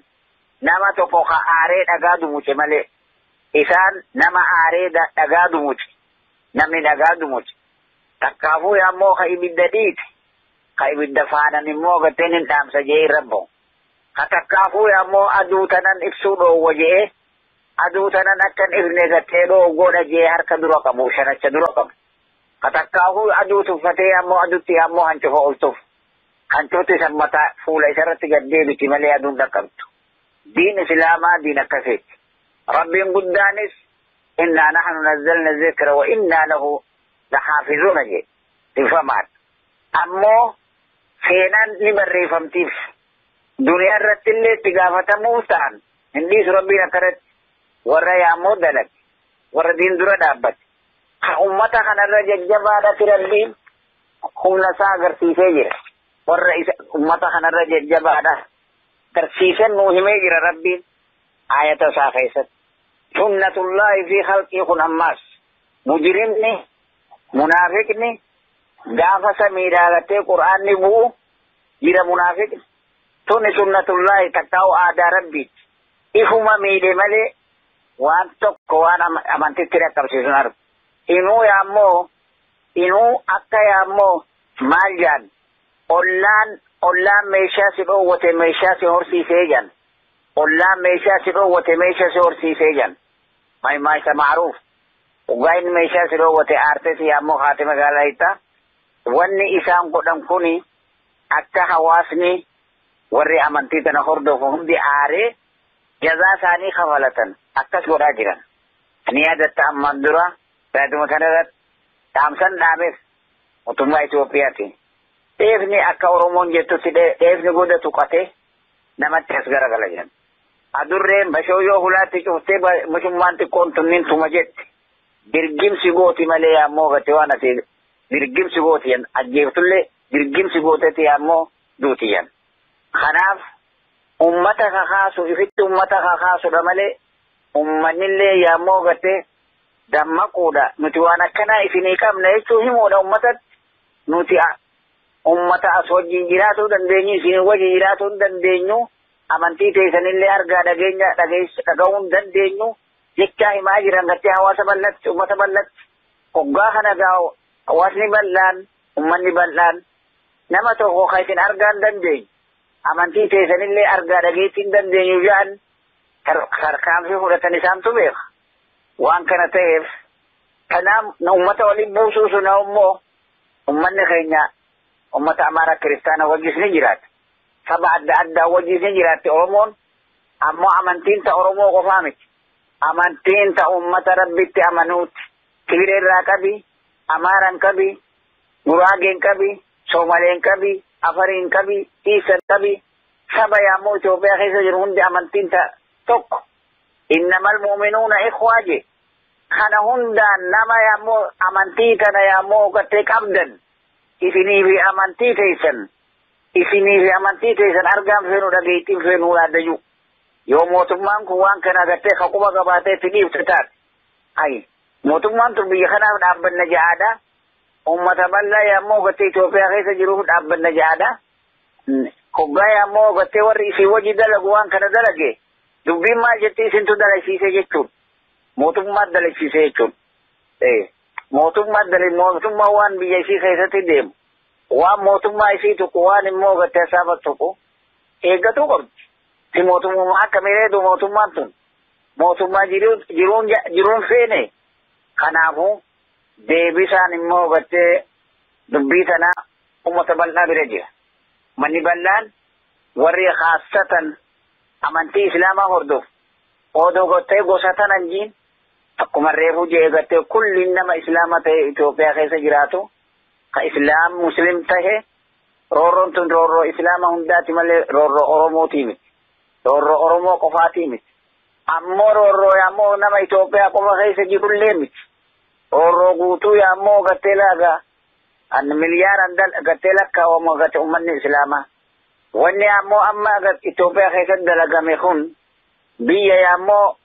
Nama tokko ka aaree dhagaa dumuce malee. Isaan nama aaree dhagaa dumuce. Namni dhagaa dumuce. Takkaafuu ammoo ka ibidda dhiite. Ka ibidda faanan immoo garteen hin dhaamsa jee irra ba'u. Ka takkaafuu ammoo aduu tanan ibsuu dhoowwa jee aduu tanan akkan ifne gartee dhoowwoodha jee harka dura qabu shanacha dura qabu. Ka takkaafuu aduu tuffatee ammoo adutti ammoo hancufa ol tufu. Hancufti isan mataa fuula isarratti gad deebiti malee aduun dhaqqabtu. Diin islaamaa diin akkasiiti. Rabbiin guddaanis innaa nahnu nazzalna zikra wa innaa lahu laxaafizuuna jee tifamaadha. Ammoo seenaan ni barreeffamtiif. Duniyaa irratti illee itti gaafatamuuf ta'an hin dhiisu rabbiin akkanatti warra yaammoo dalage warra diin dura dhaabbate. Ka ummata kanarra jajjabaadhati rabbiin humna isaa agarsiisee jira. Warra isa ummata kanarra jajjabaadha agarsiisee nuu himee jira rabbiin ayata isaa keessatti. Sunnatullaahi fi khalqii kun ammaas mujrimni munaafiqni gaafa samiidhaa gartee qur'aanni bu'u jira munaafiqni. Tuni sunnatullaahi takkaa'u aadaa rabbiiti. Ifuma miidhe malee waan tokko waan amantitti dhaqqabsiisun argu. Inuu yaammoo inuu akka yaammoo maal jaan ollaan meeshaa si dhoowwate meeshaa si horsiisee jan. Ollaan meeshaa si dhoowwate meeshaa si horsiisee jan. Maayisa macruuf. Dhugaa inni meeshaa si dhoowwate aartee si yaammoo haati magaalaa hitta. Wanni isaan godhan kuni akka hawaasni warri amantii tana hordofu hundi aaree jazaa isaanii kafalatan akkas godhaa jiran. Ni yaadatta ammaan dura raaduma kanarratti dhaamsan dhaameef mootummaa Itoophiyaati. Dheefni akka Oromoon jettutti dheefni goda tuqatee namatti as garagala jedhan. Adurreen bashoo yoo hulaatti cuftee mushummaan xiqqoon tunniin tuma jetti. Dirgimsi gooti malee ammoo gatte waan ati dirgimsi gooti yan ajjeeftullee dirgimsi gootetti ammoo duuti yan. Kanaaf ummata kakaasu ifitti ummata kakaasudha malee ummannillee yaammoo gatte dammaquudha. Nuti waan akkanaa isinii qabna jechuu himuudha ummatatti. Nuti ummata as wajjin jiraatuu dandeenyu isin wajjin jiraatuu hin dandeenyu amantii teessanillee argaa dhageenya dhaga'uu hin dandeenyu jechaa himaa jiran gartee hawaasa bal'atti ummata bal'atti. Hoggaa kana gaa hawaasni bal'aan ummanni bal'aan nama tokko kan isin argaa hin dandeenyu. Amantii teessanillee argaa dhageettii hin dandeenyu jedhan tarkaanfii fudhatan isaantu beeka. Waan kana ta'eef kanaaf ummata waliin buusuu sun immoo ummanni keenya ummata Amaaraa kiristaana wajjis ni jiraata. Saba adda addaa wajjis ni jiraatti Oromoon ammoo amantiin ta Oromoo qofaa miti. Amantiin ta ummata Rabbitti amanuuti. Tigiree irraa qabi, Amaaraan qabi, Guraageen qabi, Soomaleen qabi, Afariin qabi, Iisan qabi, saba yaammoo Itoophiyaa keessa jiru hundi amantiin ta tokko. Innamal mu'minuuna ikhwaa je. Kana hundaan nama yaammoo amantii kana yaammoo gartee qabdan isinii fi amantii teessan isinii fi amantii teessan argaan feenu dhageettiin feenu yaadayyuu. Yoo mootummaan kun waan kana gartee ka quba qabaatee itti dhiifte taate. Ayi mootummaan tun biyya kanaaf dhaabbanna ja'aadha. Ummata bal'aa yaammoo gartee Itoophiyaa keessa jiruuf dhaabbanna ja'aadha. Hoggaa yaammoo gartee warri isii wajji dalagu waan kana dalage dubbiin maal jettee isintu dalagsiise jechuudha. Mootummaa dalagsiise jechuudha. Mootummaa mootummaa waan biyya isii keessatti deemu waan mootummaa isii tokko waan immoo gartee saba tokko eeggatuu qabdi. Si mootummaa akka mireedu mootummaan tun mootummaa jiruun feene kanaafuu deebisaan immoo gartee dubbii tanaa ummata bal'aa bira jira. Manni bal'aan warri khaasatan amantii islaamaa hordofu odoo gartee gosa tanan jiin akkuma reefu jee gartee kulli nama islaama ta'e Itoophiyaa keessa jiraatu ka islaam muslim tahe roorroon tun roorroo islaama hundaati malee roorroo Oromootii miti. Roorroo Oromoo qofaatii miti. Ammoo roorroo ammoo nama Itoophiyaa qofa keessa jirullee miti. Roorroo guutuu ammoo gartee laagaa an miliyaaran gartee lakkaa'amu gartee uummanni islaamaa. Wanni ammoo amma Itoophiyaa keessatti dalagame kun biyya ammoo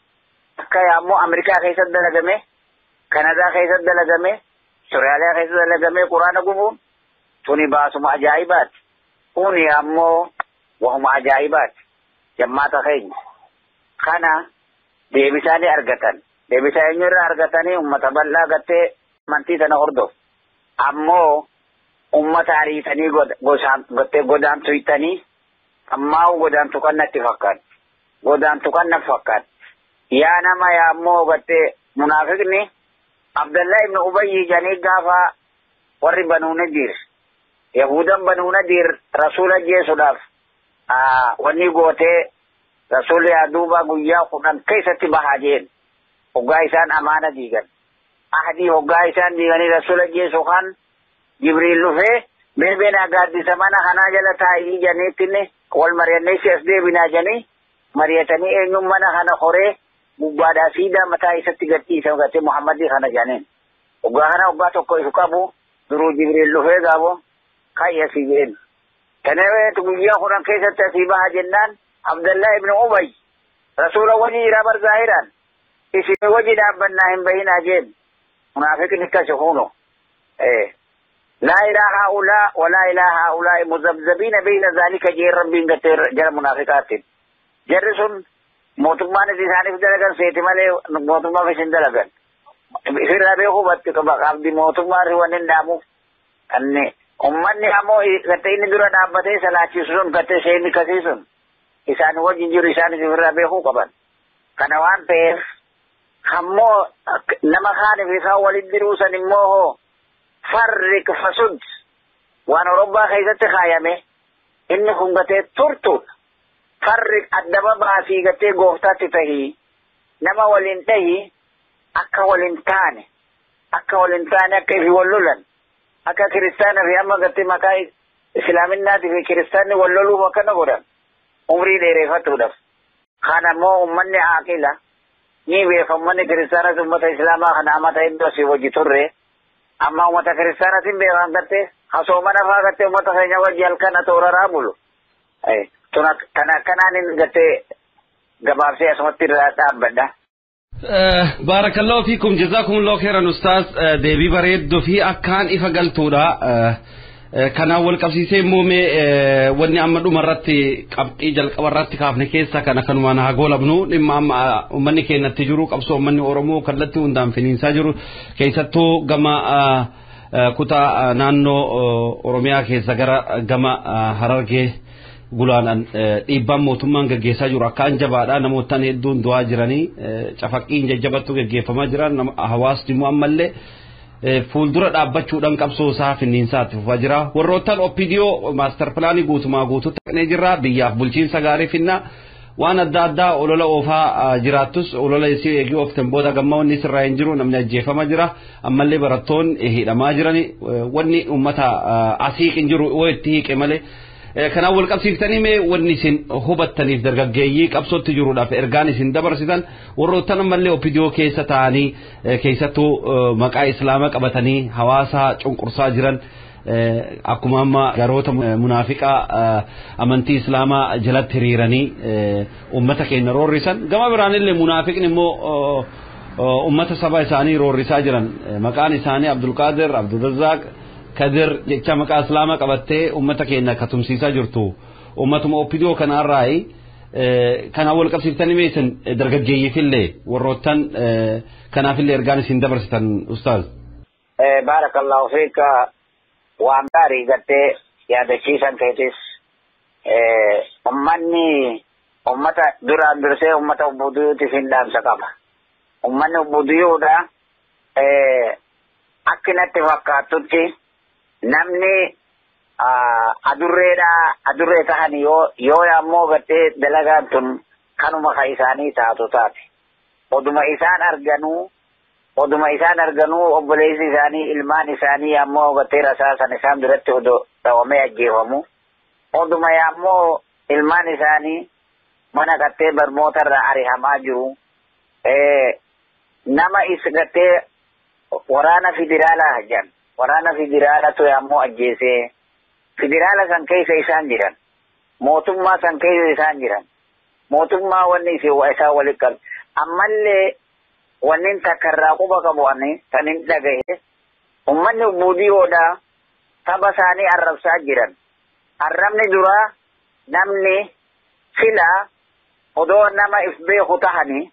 akka ammoo Ameerikaa keessatti dalagame, Kanadaa keessatti dalagame, Sooriyaaliyaa keessatti dalagame quraana gubuun tuni baasuma ajaa'ibaati. Kuni ammoo wahuma ajaa'ibaati. Jammaata keenya. Kana deebisaa ni argatan. Deebisaa eenyurraa argatanii uummata bal'aa gattee amantii tana hordofu. Ammoo ummata ariitanii gottee godaantu hittanii ammaa godaantu kan natti fakkaatti. Godaantu kan natti fakkaatti. Yaa nama yaa ammoo gottee munaafiqni Abdallah ibn Ubayyi jedhanii gaafa warri Banuu Nadiir Yahudan Banuu Nadiir rasuula jeesuudhaaf wanni gootee rasuulli duuba guyyaa 10 keessatti bahaa jeen hoggaa isaan amaana diigan. Ahdii hoggaa isaan diiganii rasuula jeesu kan Jibriil dhufee beebeen gaaddisa mana kanaa jala taa'ii janiittinni wal mari'annee si as deebinaa janii mari'atanii eenyuun mana kana horee gubbaadhaa siidaa mataa isatti gadhiisa gattee Muhammadii kana janiin. Hoggaa kana hoggaa tokko ifu qabu duruu Jibriil dhufee gaabo ka'i asii jeen. Kanaafuu guyyaa 10 keessatti asii baha jennaan Abdallah ibn Ubay rasuula wajii jira bar zaahiraan isin wajii dhaabbannaa hin bahinaa jeen. Munaafiqni akkasi huno. لا إله هؤلاء ولا إله هؤلاء مذبذبين بين ذلك جير ربي جر منافقات جرسون موتمان إنسان في دلقان سيتي مالي موتمان في سندلقان في ربي هو بات عبد موتمان روان النامو أني أمني أمو كتين درا نابتي سلاچي سون كتي سيني كسيسون إسان وجه جير إسان في ربي هو قبل كنوان تيف همو نما خان في خاول الدروس نموه farriq fasud waan Awurooppaa keessatti kaayame inni kun gatee turtuudha. Farriq addaba baasii gatee gooftaatti tahii nama waliin tahii akka waliin taane akka ifi wal lolan akka kiristaana fi amma gatee maqaa islaaminaatii fi kiristaanni wal loluuf akkana godhan umrii dheereeffatuudhaaf. Kana immoo uummanni aaqila ni beeka uummanni kiristaanas uummata islaamaa kana amata iddoo asii wajji turre. Amma uummata kiristaanatiin beekan gattee hasoomana fa'aa gattee uummata keenya wajji halkan atooraraa bulu. Tan akkanaan hin gattee gabaabsee asumatti irraa dhaabbadha. Baarakallahu fiikum jazaakumullahu khairan ustaaz deebii bareedduu fi akkaan ifa galtuudha. Kanaan wal qabsiisee immoo mee wanni amma dhumarratti qabxii jalqabarratti kaafne keessa kana kanumaan haa goolabnu dhimma amma uummanni keenyatti jiru qabsoo uummanni Oromoo kallattii hundaan finiinsaa jiru keessattuu gama kutaa naannoo Oromiyaa keessa gara gama Harargee gulaanan dhiibbaan mootummaan gaggeessaa jiru akkaan jabaadha namootaan hedduun du'aa jiranii cafaqqiin jajjabattu gaggeeffamaa jiran hawaasni immoo ammallee fuuldura dhaabbachuudhaan qabsoo isaa finiinsaatti fufaa jira. Warroottan OPDO maaster pilaanii guutumaa guutuutti haqnee jirra. Biyyaaf bulchiinsa gaarii finna. Waan adda addaa olola oofaa jiraattus olola isii eegee ooftan booda gamma wanni sirraa hin jiru namni ajjeefamaa jira. Ammallee barattoonni hidhamaa jirani. Wanni uummata asii hin jiru yoo itti hiiqe malee. Kanaaf wal qabsiiftanii mee wanni isin hubattaniif dargaggeeyyii qabsootti jiruudhaaf ergaan isin dabarsitan warroottan ammallee OPDO keessa taa'anii keessattuu maqaa islaamaa qabatanii hawaasa cunqursaa jiran akkuma amma garoota munaafiqaa amantii islaamaa jalatti hiriiranii uummata keenya roorrisan gama biraanillee munaafiqni immoo uummata saba isaanii roorrisaa jiran maqaan isaanii Abdulqaadir Abdulrazzaaq Kadir jecha maqaa islaamaa qabattee uummata keenya katumsiisaa jirtu uummatuma OPDO kanarraayi kanaan wal qabsiiftanii mee isin dargaggeeyyiifillee warroottan kanaafillee ergaan isin dabarsitan ustaaz. Baarakallahu fiika waan gaarii gartee yaadachiisan keetis ummanni ummata duraan dursee ummata ubbuduyuutiif hin dhaamsa qaba. Ummanni ubbuduyuudha akki natti fakkaattutti namni adurreedha adurree tahan yoo ammoo gartee dalagaan tun kanuma ka isaanii taatu taate oduma isaan arganuu obboleessi isaanii ilmaan isaanii ammoo gartee rasaasan isaan biratti odoo dhawamee ajjeefamu oduma ammoo ilmaan isaanii mana gartee barnootarraa arihamaa jiru nama is gartee waraana federaalaa jedhan waraana federaalatu ammoo ajjeesee federaala san keessa isaan jiran Mootummaa san keessa isaan jiran. Mootummaa wanni isaan waliin qabu. Ammallee wanni takka irraa quba qabu ani kan hin dhagahe. Uummanni buudiyoodhaa saba isaanii arrabsaa jiran. Arrabni duraa namni silaa odoo nama if beeku tahanii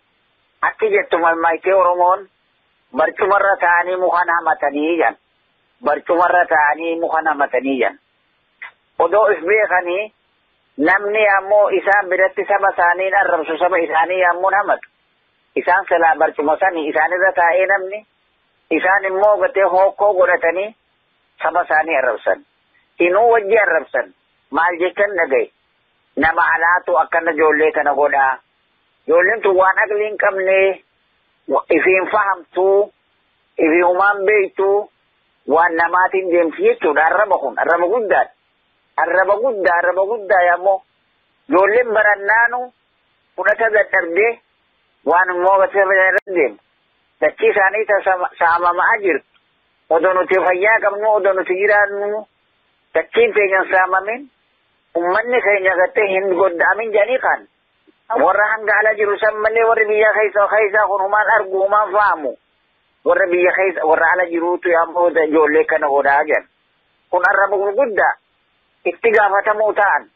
akki jettu malmaayitee Oromoon barcumarra taa'anii muka hamatanii jan. Barcumarra taa'anii muka hamatanii jan. Odoo if beekanii namni ammoo isaan biratti saba isaanii arrabsu saba isaanii ammoo hamatu. Isaan silaa barcuma sanii isaanirra taa'ee namni isaan immoo gatee hokkoo godhatanii saba isaanii arrabsan. Inuu wajji arrabsan. Maal jechan dhagaye. Nama alaatu akkana ijoollee kana godhaa. Ijoolleen tun waan aqlii hin qabne ifiin fahamtuu ifiin humaan beektuu waan namaatiin deemti jechuudha. Arraba kun arraba guddaadha. Arraba guddaa arraba guddaa yammoo ijoolleen barannaanu fudhata dadhabdee waan immoo irra deemu. Dachii isaanii saamamaa jirtu. Odoo nuti fayyaa qabnu odoo nuti jiraannu dachiin keenya hin saamamin ummanni keenya gartee hin godda'amin jedhanii kan warra hanga ala jiru san malee warri biyya keessaa kun humaan argu humaan fahamu warra biyya keessa warra ala jiruutu ammoo ijoollee kana godhaa jiran. Kun arraba gurguddaa itti gaafatamuu ta'an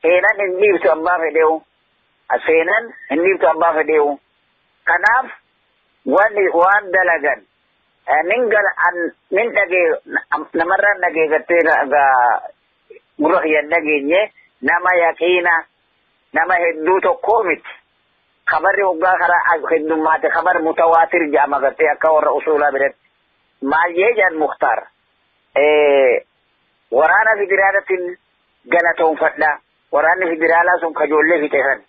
seenan hin dhiibtu abbaa fedheewu. Seenan hin dhiibtu abbaa fedheewu. Kanaaf waan dalagan nin dhagee namarraan dhagee gartee gurra kiyyan dhageenye nama yaqiina nama hedduu tokkoo miti. Kabarri hoggaa karaa heddummaate kabar mutawaatir jedhama gartee akka warra usuulaa biratti. Maal jee jedhan Muktaar. Waraana federaalatiin galatoonfadha. Waraanni federaalaa sun ka ijoollee fixe san.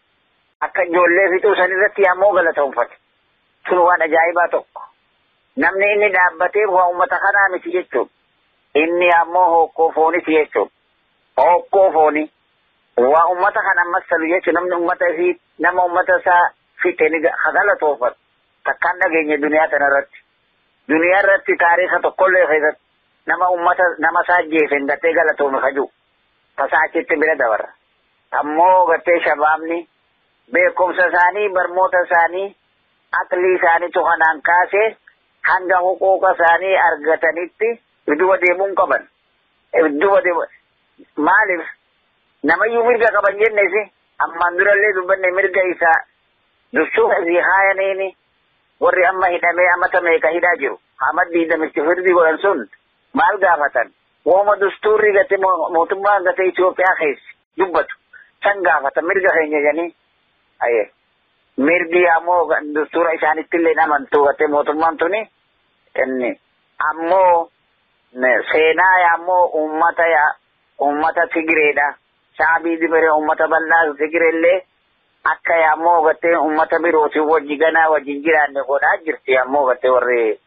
Akka ijoollee fixuu san irratti ammoo galatoonfate. Sun waan ajaa'ibaa tokko. Namni inni dhaabbatee waa uummata kanaa miti jechuudha. Inni ammoo hokkoo fooniti jechuudha. Hokkoo foonii. Waa uummata kana massalu jechuudha. Namni uummata isii nama uummata isaa fixe ni galatoonfatu. Takkaan dhageenye duniyaa kana irratti. Duniyaa irratti taariika tokkollee keessatti nama uummata nama isaa jeefe hin gartee galatoome kaju. Tasaa achitti bira dabarra. Ammoo gartee shabaabni beekumsa isaanii barmoota isaanii aqlii isaaniitu kanaan kaasee hanga huquuqa isaanii argatanitti duuba deemuun qaban. Duuba deemu maaliif namayyuu mirga qaban jennesi ammaan durallee dubbanne mirga isaa dursuuf isii haayaniini warri amma hidhamee amata meeqa hidhaa jiru. Hamad diidamichi firdii godhan sun maal gaafatan? Wooma dustuurri gate mootummaan gate Itoophiyaa keessa dubbatu san gaafatan mirga keenya jedhanii. Aye. Mirgi ammoo dustuura isaanitti illee amantuu gate mootummaan tuni inni ammoo seenaa ammoo uummata uummata Tigireedha. Shaabii dibere uummata bal'aa Tigireellee akka ammoo gartee uummata birootiin wajji ganaa wajjin jiraanne godhaa jirti ammoo gartee warri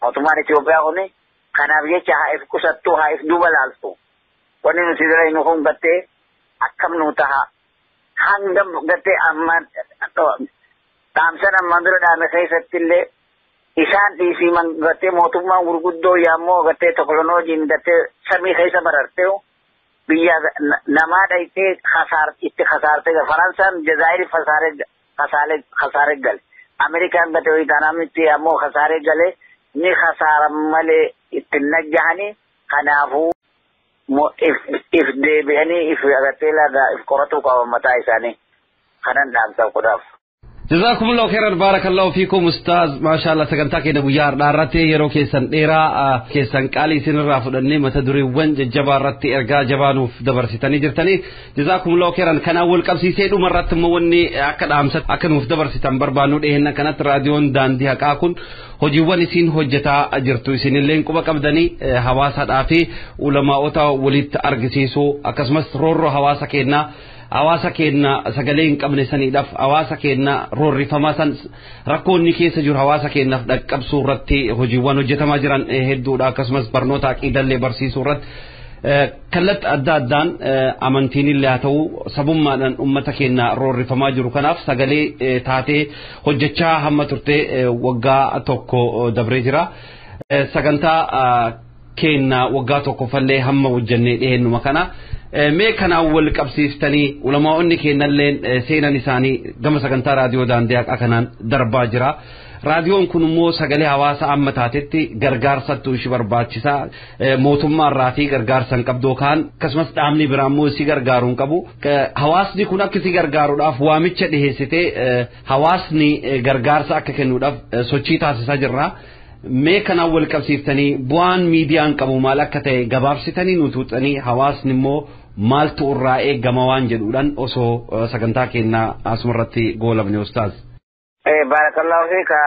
mootummaan Itoophiyaa kuni kanaaf jecha haa if qusattu haa if duuba laaltu. Wanni nuti dura kun gartee akkam nu taha hanga gartee ammaan dhaamsan ammaan dura dhaame keessatti illee isaan dhiisii gartee mootummaan gurguddoo yaammoo gartee teknooloojiin gartee samii keessa barartee biyya namaa dhayitee itti kasaarte Faransaan Jazaayir kasaare gale Ameerikaan gate Itaanaamitti ammoo kasaare gale ni kasaaran malee itti najjahanii kanaafuu if deebi'anii if agartee laga if qoratuu qaban mataa isaanii kanan dhaamsa godhaaf. جزاكم الله خيرا بارك الله فيكم استاذ ما شاء الله sagantaa keenya guyyaa har'aa irratti yeroo keessan dheeraa keessan qaalii isinirraa fudhannee mata dureewwan jajjabaa irratti ergaa jabaa nuuf dabarsitanii jirtanii جزاكم الله خيرا kanaan wal qabsiisee dhuma irratti immoo wanni akka dhaamsa akka nuuf dabarsitan barbaannu dhiyeenya kanatti raadiyoon daandii haqaa kun hojiiwwan isiin hojjetaa jirtu isinillee quba qabdanii hawaasadhaa fi ulamaa'ota walitti argisiisuu akkasumas roorroo hawaasa keenyaa hawaasa keenya sagalee hin qabne saniidhaaf hawaasa keenya roorrifamaa san rakkoonni keessa jiru hawaasa keenyaaf dhaqqabsuu irratti hojiiwwan hojjetamaa jiran hedduudha akkasumas barnoota aqiidallee barsiisuu irratti kallattii adda addaan amantiin illee haa ta'u sabummaadhaan uummata keenya roorrifamaa jiru kanaaf sagalee taatee hojjechaa hamma turtee waggaa tokko dabree jira. Sagantaa keenna waggaa tokkoffallee hamma hojjannee dhiheenyuma kana. Mee kanaan wal qabsiiftanii ulamaa'onni keennalleen seenan isaanii gama sagantaa raadiyoo daandii haqaa kanaan darbaa jira. Raadiyoon kun immoo sagalee hawaasa amma taatetti gargaarsattu ishii barbaachisaa mootummaa irraa fi gargaarsa hin qabdu kaan akkasumas dhaabni biraa immoo isii gargaaruu hin qabu. Hawaasni kun akka isii gargaaruudhaaf waamicha dhiheessitee hawaasni gargaarsa akka kennuudhaaf sochii taasisaa jirra. Mee kanaan wal qabsiiftanii bu'aan miidiyaan qabu maal akka ta'e gabaabsitanii nu tuuxanii hawaasni immoo maaltu irraa eegama waan jedhuudhaan osoo sagantaa keenyaa asumarratti goolabne ustaaz. Barakallahu fiika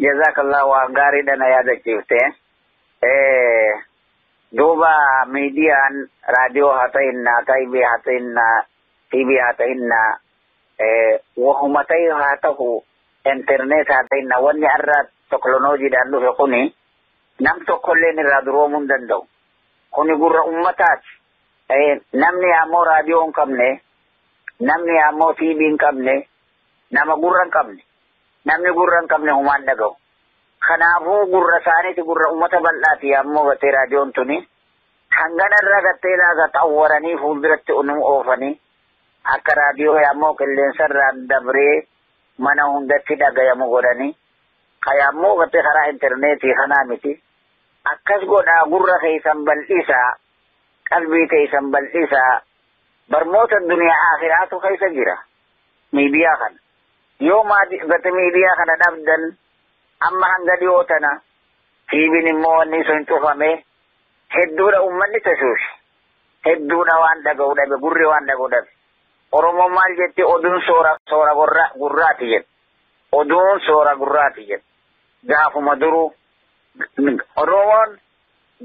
jazakallahu waan gaariidha na yaadachiifte. Duuba miidiyaan raadiyoo haa ta'inna, taybii haa ta'inna, TV haa ta'inna, wahuma ta'e haa ta'u, internet haa ta'inna, wanni har'a teknooloojiidhaan dhufe kuni nam tokkolleen irraa duroomuu hin danda'u. Kuni gurra ummataati. Namni ammoo raadiyoo hin qabne, namni ammoo TV hin qabne, nama gurra hin qabne. Namni gurra hin qabne humaan dhaga'u. Kanaafuu gurra isaaniiti gurra ummata bal'aati ammoo gattee raadiyoon tuni. Hangana irra gattee laaga xawwaranii fuulduratti nu oofanii akka raadiyoo ammoo qilleensa irraa dabree mana hundatti dhagayamu godhanii. Kaya ammoo gattee karaa intarneetii kanaa miti. Akkas godhaa gurra keessan bal'isaa, qalbii keessan bal'isaa, barmoota duniyaa akhiraatu keessa jira. Miidiyaa kana. Yoo gate miidiyaa kana dhabdan amma hanga dhiyoo tana tiibiin immoo wanni sun cufame hedduudha uummanni tasuushi. Hedduudha waan dhaga'u dhabe, gurri waan dhaga'u dhabe. Oromoon maal jetti oduun soora soora gurraati jedhe. Oduun soora gurraati jedhe. Gaafuma duruu Oromoon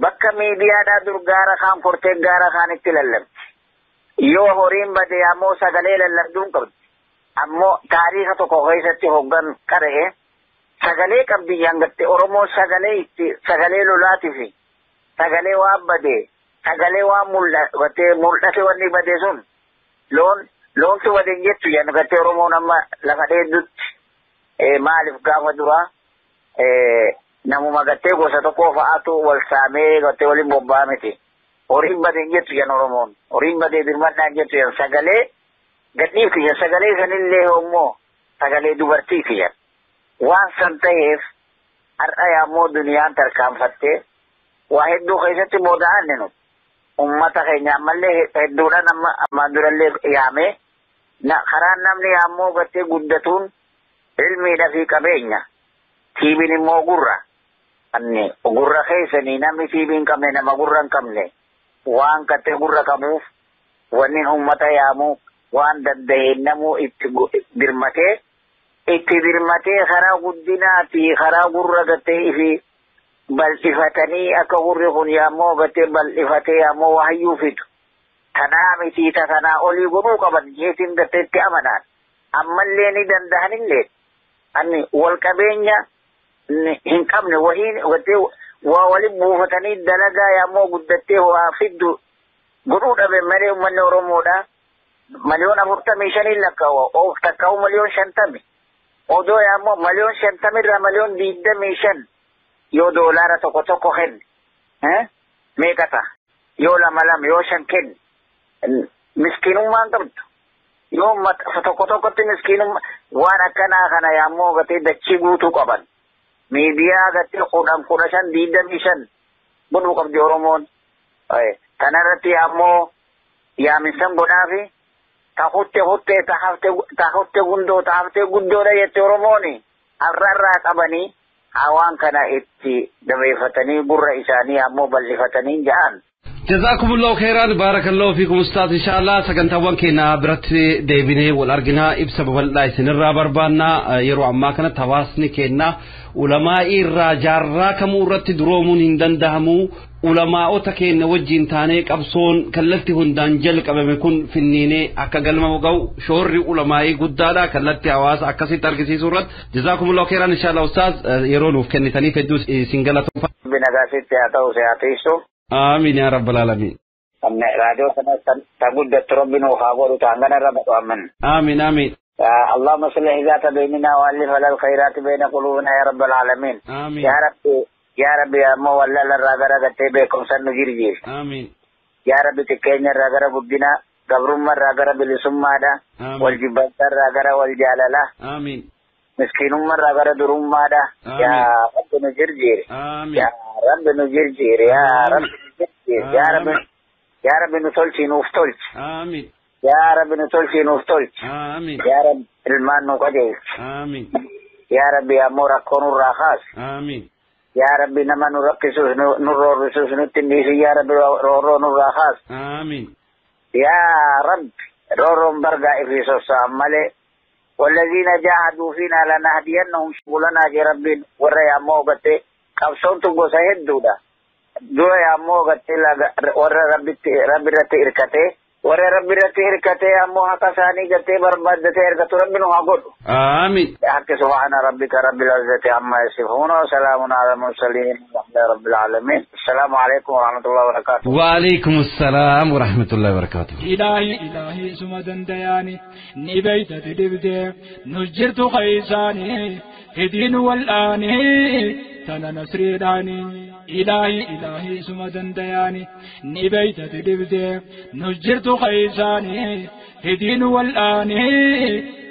bakka miidiyaadhaa dur gaara kaan kortee gaara kaan itti lallabdi. Yoo horiin bade ammoo sagalee lallabduun qabdi. Ammoo taariika tokko keessatti hoggan qara'e sagalee qabdi hangatte Oromoon sagalee itti sagalee lolaatii fi sagalee waan bade sagalee waan mul'ate wanni bade sun loon loontu bade hin jettu hangatte Oromoon amma lafa dheeddutti maaliif gaafa duraa namuma gattee gosa tokko fa'aatu wal saamee gattee waliin bobba'aa miti. Horiin bade hin jettu jan Oromoon. Horiin badee birmadhaa hin jettu jan sagalee gadhiifti jan sagalee sanillee immoo sagalee dubartiiti jan. Waan san ta'eef har'a yaammoo duniyaan tarkaanfattee waa hedduu keessatti booda'anne nuti. Ummata keenya ammallee hedduudhaan amma ammaan durallee yaamee karaan namni yaammoo gattee guddatuun ilmiidha fi qabeenya. Tiibiin immoo gurra. Anni gurra keessanii namni tiibii hin qabne nama gurra hin qabne waan gattee gurra qabuuf wanni ummata yaamu waan danda'een namuu itti dirmatee karaa guddinaa fi karaa gurra gattee ifi bal'ifatanii akka gurri kun yaammoo gattee bal'ifatee yaammoo waayyuu fidu. Tanaa miti tanaa olii godhuu qaban jeetiin gattee itti amanaan. Ammallee ni danda'anillee anni wal qabeenya hin qabne wahiin gattee waa waliin buufatanii dalagaa yaammoo guddattee waa fiddu godhuu dhabe malee uummanni Oromoodha. Miliyoon 45 lakkaa'u takkaa'u miliyoon 50 odoo yaammoo miliyoon 50 irraa miliyoon 25 yoo doolaara tokko tokko kenne meeqa ta'a yoo lama lama yoo shan kenne miskiinummaan qabdu yoo tokko tokkotti miskiinummaa waan akkanaa kana yaammoo gatee dachii guutuu qaban miidiyaa gatee 10 15 25 godhuu qabdi Oromoon. Kanarratti yaammoo yaaminsan godhaafi tahutte hutte tahutte gundoo tahaftee guddoodha jette Oromooni har'arraa qabanii hawaan kana itti dabeeffatanii gurra isaanii ammoo bal'ifatanii ja'an. Jazakumullahu khairan barakallahu fiikum ustaaz inshallah sagantaawwan keenya biratti deebinee wal arginaa ibsa babal'aa isinirraa barbaanna yeroo ammaa kanatti hawaasni keenya ulamaa irraa jaarraa kamuu irratti duroomuun hin danda'amu ulamaa'ota keenya wajjin taanee qabsoon kallattii hundaan jalqabame kun finniinee akka galma ga'u shoorri ulamaa'ii guddaadha kallattii hawaasa akkasitti argisiisuu irratti jazakumullahu khairan inshallah ustaaz yeroo nuuf kennitaniif hedduu isin galatoomfa. Nagaasitti haa ta'u si haa tiisu. آمين يا رب العالمين. راديو تقول ربنا وخابر وتعنقنا رب آمين. آمين آمين. اللهم صلح ذات بيننا وألف على الخيرات بين قلوبنا يا رب العالمين. آمين. يا رب Yaa Rabbi ammoo wallaala irraa gara gartee beekumsa nu jirjiiri. Amiin. Yaa Rabbi xiqqeenya irraa gara guddinaa, gabrummaa irraa gara bilisummaadha, wal jibbansa irraa gara wal jaalalaa. Amiin. Miskiinummaa irraa gara durummaadha. Yaa Rabbi nu jirjiiri. Yaa Rabbi nu jirjiiri. Yaa Rabbi nu jirjiiri. Yaa Rabbi yaa Rabbi nu tolchi nuuf tolchi. Amiin. Yaa Rabbi nu tolchi nuuf tolchi. Amiin. Yaa Rabbi ilmaan nu qajeelchi. Amiin. Yaa Rabbi ammoo rakkoo nurraa kaasi. Amiin. Yaa Rabbi nama nu rakkisuus nu roorrisuus nutti hin dhiisin. Yaa Rabbi roorroo nurraa kaasi. Amiin. Yaa Rabbi roorroon bargaa ifii sossa'an malee. والذين جاهدوا فينا لنهدينهم سبلنا يا ربي ورا يا موغتي قبصون تغوسا هدودا دورا يا موغتي ورا ربي ربي رتي إركتي ورا ربي رتي إركتي يا مو حقا ثاني قتي بربادتي إركتو ربي نوها قول. آمين. حق سبحان ربك رب العزة عما يصفون وسلام على المرسلين والحمد لله رب العالمين. السلام عليكم ورحمة الله وبركاته. وعليكم السلام ورحمة الله وبركاته. إلهي إلهي سما دندياني نبيت تدبدي نجرت خيساني هدين والآني تنا نسريداني. إلهي إلهي سما دندياني نبيت تدبدي نجرت خيساني هدين والآني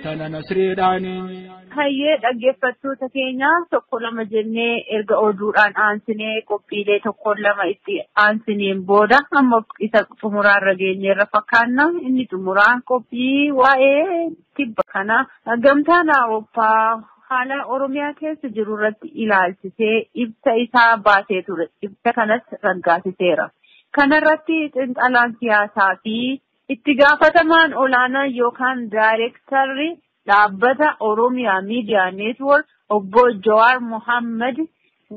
تنا نسريداني. Hayyee dhaggeeffattoota keenya tokko lama jennee erga oduudhaan aansinee qophiilee tokko lama itti aansineen booda amma isa xumuraarra geenyeerra fakkaanna. Inni xumuraa qophii waa'ee tibba kana gamtaan Awurooppaa haala Oromiyaa keessa jiru irratti ilaalchisee ibsa isaa baasee ture. Ibsa kanas raggaasiseera. Kanarratti xiinxalaan siyaasaa fi itti gaafatamaan olaanaa yookaan daayirektarri dhaabbata Oromiyaa Miidiyaa Neetwoork obbo Jawaar Mohaammed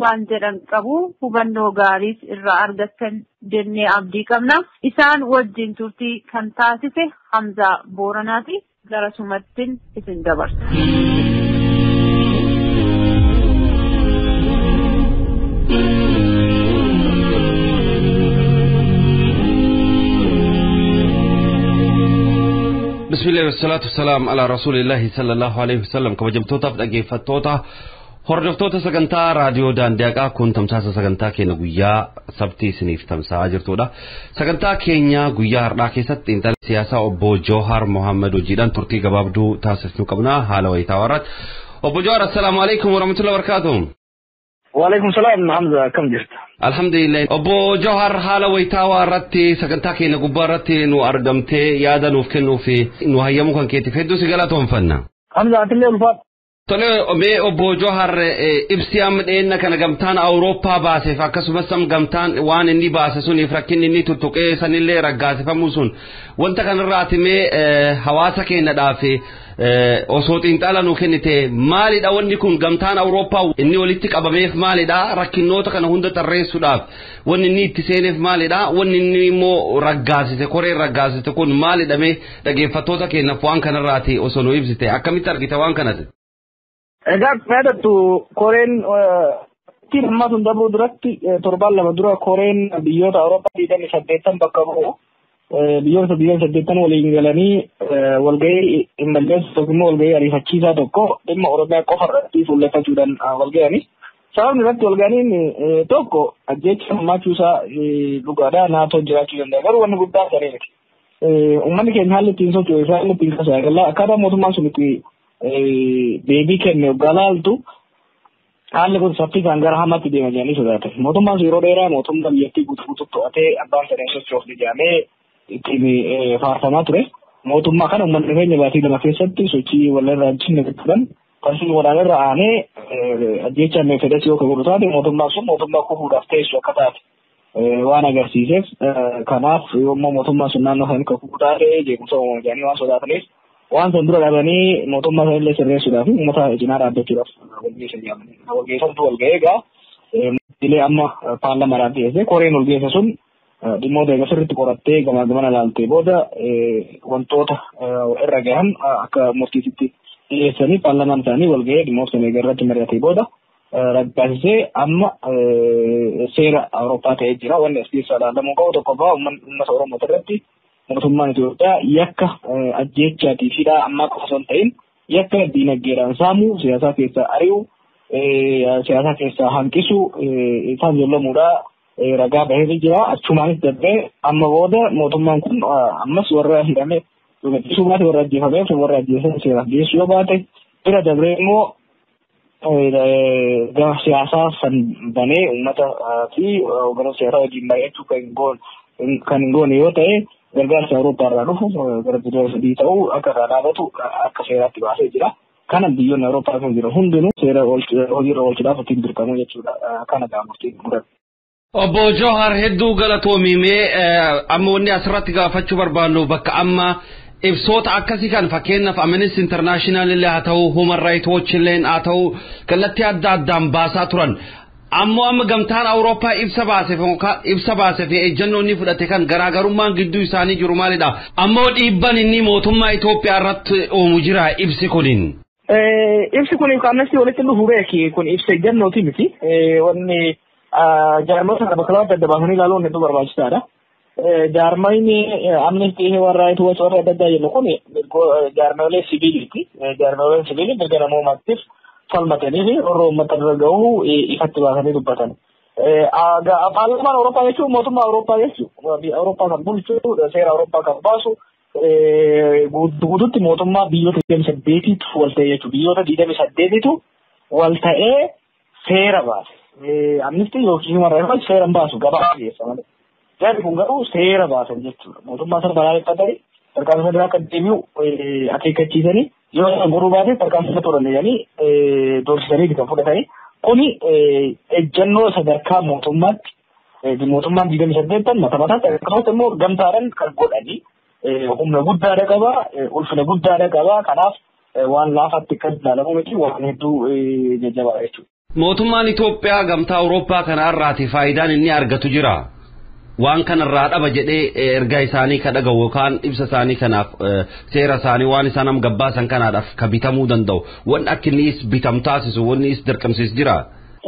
waan jedhan qabu hubannoo gaariis irraa argattan jennee abdii qabna. Isaan wajjin turtii kan taasise Hamzaa Booranaati. Gara sumattiin isin dabarsa. بسم الله والصلاة والسلام على رسول الله صلى الله عليه وسلم. كما جمتوتا dhaggeeffattoota hordoftoota sagantaa raadiyoo daandiaqaa kun tamsaasa sagantaa keenya guyyaa sabtii isiniif tamsa'aa jirtudha. Sagantaa keenya guyyaa har'aa keessatti xiinxala siyaasaa obbo Jawaar Mohaammed hojiidhaan turtii gabaabduu taasisnu qabna haala wayitaawaa irratti. Obbo Jawaar, assalaamu alaikum warahmatullahi wabarakatuh. وعليكم السلام حمزة، كم جرت؟ الحمد لله. أبو جوهر حالة ويتاوى رتي سكنتا كينا قبار رتي نو أرقمتي يادا نوف كنو في نو هيامو كان كيتي فيدو سيقالاتهم فنا. حمزة أتلي الفات. Tole mee obbo Jawahar ibsi amma dheenna kana gamtaan Awurooppaa baaseef akkasumas gamtaan waan inni baase suniif rakkinni inni tuttuqee sanillee raggaasifamuu sun wanta kanarraati mee hawaasa keenyadhaaf osoo xiinxala nuu kennite maalidha wanni kun gamtaan Awurooppaa inni walitti qabameef maalidha rakkinnoota kana hunda tarreessuudhaaf wanni inni itti seeneef maalidha wanni inni immoo raggaasise koreen raggaasise kun maalidha mee dhaggeeffattoota keenyaaf waan kanarraati osoo nu ibsite akkamitti argite waan kanati? Egaa yaadattu koreen ittiin ammaa sun dabruu duratti torbaan lama dura koreen biyyoota Awurooppaa 28 bakka bu'u biyyoota 28 waliin galanii walgahii hin balleessu tokko immoo walgahii ariifachiisaa tokko dhimma Oromiyaa qofa irratti fuulleffachuudhaan walgahanii. Sababni irratti walgahaniin tokko ajjeecha hammaachuusaa dhugaadhaa naatoo jiraachuu danda'a garuu wanni guddaan saree miti. Uummanni keenya haalli ittiin socho'u isaa haalli ittiin kasaa akkaataa mootummaan sun itti deebii kenne hoggaa laaltu haalli kun saffisaan gara hamaatti deema jedhanii sodaatan. Mootummaan sun yeroo dheeraa mootummaa biyyattii guutuu guutuutti to'atee abbaan fedhan socho'uuf jedhamee ittiin faarfamaa ture. Mootummaa kana uummanni keenya baatii lama keessatti sochii walirraa hin gochuudhaan kan waraanarra aanee ajjeechaan fedhas yoo godhu taate mootummaan sun mootummaa kufuudhaaf teessu akka taate waan agarsiiseef kanaaf yommuu mootummaan sun naannoo isaanii kufuu taate jeequmsa uumamu jedhanii waan sodaataniif waan san dura dhabanii mootummaa sanillee sirreessuudhaaf uummata cinaa dhaabbachuudhaaf walgeessan jedhamanii. Walgeessantu walga'ee egaa murtiilee amma paarlaamaadhaan dhiyeesse koreen walgeessa sun dhimmoota egaa sirriitti qorattee gamaa gamana ilaaltee booda wantoota irra gahan akka murtiisitti dhiyeessanii paarlaamaan isaanii walga'ee dhimmoota sana egaa irratti mari'atee booda raggaasisee amma seera Awurooppaa ta'ee jira. Wanni as keessaa ilaalamuu qabu tokkoffaa uummata Oromoo irratti mootummaan Itoophiyaa yakka ajjeechaatii fi hidhaa ammaa qofa osoo hin ta'in yakka diinagdeedhaan saamuu siyaasaa keessaa ari'u siyaasaa keessaa hanqisu isaan joollamuudha ragaa bahee jira. Achumaanis darbee amma booda mootummaan kun ammas warra hidhame gadhiisuu baate, warra ajjeefameef warra ajjeesan seeraaf dhiyeessuu yoo baate, bira dabree immoo gama siyaasaa san banee uummata fi hooggantoota siyaasaa wajjin mari'achuu kan hin goone yoo ta'e, gargaarsa Awurooppaa irraa dhufu gara biliyoona 3 ta'uu akka irraa dhaabatu akka seeraatti baasee jira. Kana biyyoonni Awurooppaa kan jiran hundinuu seera hojiirra oolchuudhaaf ittiin dirqamu jechuudha. Kana murtiin murate. Obbo Johar, hedduu galatoomimee. Amma wanni asirratti gaafachuu barbaannu, bakka amma ibsoota akkasii kan fakkeenyaaf Amnesty International illee haa ta'u, Human Rights Watch illee haa ta'u, kallattii adda addaan baasaa turan. Ammoo amma gamtaan Awurooppaa ibsa baase fi ejjennoo inni fudhate kan garaagarummaan gidduu isaanii jiru maalidha? Ammoo dhiibban inni mootummaa Itoophiyaa irratti uumu jira ibsi kuniin. Ibsi kun Amnesty walitti dhufu beeki, kun ibsa ejjennooti miti. Wanni jaarmoota kana bakka lamatti adda baasanii ilaaluun hedduu barbaachisaadha. Jaarmayni Amnesty, Human Rights Watch, warra adda addaa jennu kun jaarmayolee siviiliiti. Jaarmayoleen siviilii mirga namoomaatiif falmatanii fi warra uummata irra gahuu ifatti baasanii dubbatan. Paarlaamaan Awurooppaa jechuun mootummaa Awurooppaa jechuudha. Awurooppaa kan bulchu, seera Awurooppaa kan baasu, guutuutti mootummaa biyyoota 28tu wal ta'e jechuudha. Biyyoota 28tu wal ta'ee seera baase. Amnesty yookiin Human Rights Watch seera hin baasu, gabaa dhiyeessa malee. Jarri kun garuu seera baasan jechuudha. Mootummaa sana balaaleffatanii tarkaanfii sana akka deebi'u akeekkachiisanii, yoo isaan godhuu baate tarkaanfii fudhatan jedhanii doorsisanii kan fudhatanii. Kuni ejjennoo sadarkaa mootummaatti mootummaan 28 mata mataatti akkasumas immoo gamtaadhaan kan godhanii humna guddaadha qaba, ulfina guddaadha qaba. Kanaaf waan laafaatti kan ilaalamu miti, waan hedduu jajjabaadha jechuudha. Mootummaan Itoophiyaa gamtaa Awurooppaa kana irraati faayidaan inni argatu jira. Waan kanarraa dhaba jedhee ergaa isaanii ka dhagahu yookaan ibsa isaanii kanaaf, seera isaanii waan isaan am gabbaasan kanaadhaaf ka bitamuu danda'u. Wanni akka inni is bitam taasisu, wanni is dirqamsiisu jira.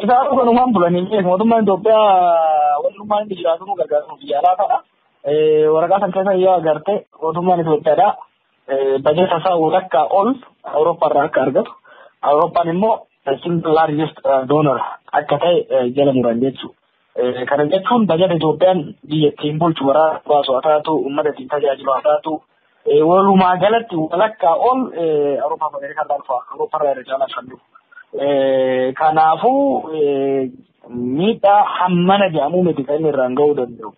Isaan kanumaan bulanii mootummaan Itoophiyaa wannummaan inni jiraatu nu gargaaru biyya alaa kana. Waraqaa san keessa yoo agarte, mootummaan Itoophiyaadha. Bajeta isaa walakkaa ol Awurooppaa irraa akka argatu. Awurooppaan immoo single largest donor akka ta'e jala muran jechuudha. Kana jechuun bajeta Itoophiyaan biyya ittiin bulchu, waraana baasu haa taatu, uummata ittiin tajaajilu haa taatu, walumaa galatti walakkaa ol Awurooppaa fi Ameerikaa irraa dhufa. Awurooppaa irraa irra caalaa kan dhufu. Kanaafuu miidhaa hammana jedhamuu miti kan inni irraan gahuu danda'u.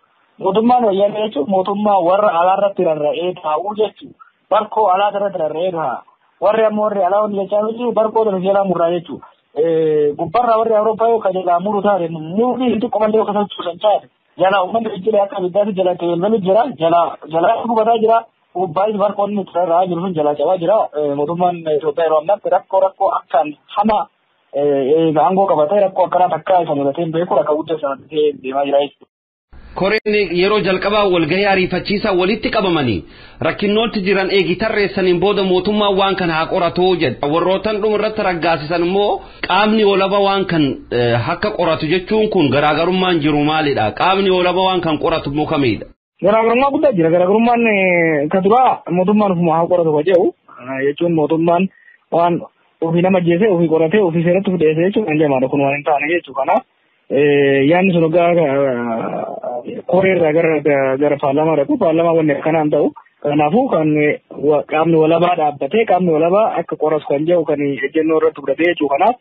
Mootummaan wayyaanee jechuun mootummaa warra alaarratti rarra'ee taa'uu jechuudha. Barkoo alaa irratti rarra'ee taa'a. Warri ammoo warri alaa wanni jechaa miti, barkoo dhala jalaa murraa jechuudha. Gubbarraa warri Awurooppaa yoo kan jalaa muru taate, murni hin xiqqoomallee yoo kasalchuusan taate, jalaa uummanni fincilee akka abiddaatti jala balbalu jira, jalaa jalaa gubataa jira. Gubbaayis barkoonni itti rarra'aa jiru sun jalaa cabaa jira. Mootummaan Itoophiyaa yeroo ammaatti rakkoo akkaan hamaa aangoo qabatee rakkoo akkanaa takkaa isa mudatee hin beeku, rakkoo guddaa isa mudatee deemaa jira jechuudha. Koreen yeroo jalqabaa walgahii ariifachiisaa walitti qabamanii rakkinnooti jiran eegi tarreessaniin booda mootummaan waan kana haa qoratu jedha. Warrootan dhuma irratti raggaasisan immoo qaamni olaba waan kan akka qoratu jechuun kun garaagarummaan jiru maalidha? Qaamni olaba waan kan qoratu immoo kamidha? Garaagarummaa guddaa jira. Garaagarummaan ka duraa mootummaan ofuma haa qoratu ka jedhu jechuun, mootummaan waan ofii nama ajjeese ofii qoratee ofii seeratti fudheesse jechuun kan jamaadha. Kun waan hin taane jechuudha. Kanaaf yaadni sun hoggaa koreerraa gara paarlaamaa dhaqu, paarlaamaa wanni akkanaan ta'u. Kanaafuu kan qaamni walabaa dhaabbatee qaamni walabaa akka qoratu kan jedhu kan ejjennoo irratti fudhatee jechuudha. Kanaaf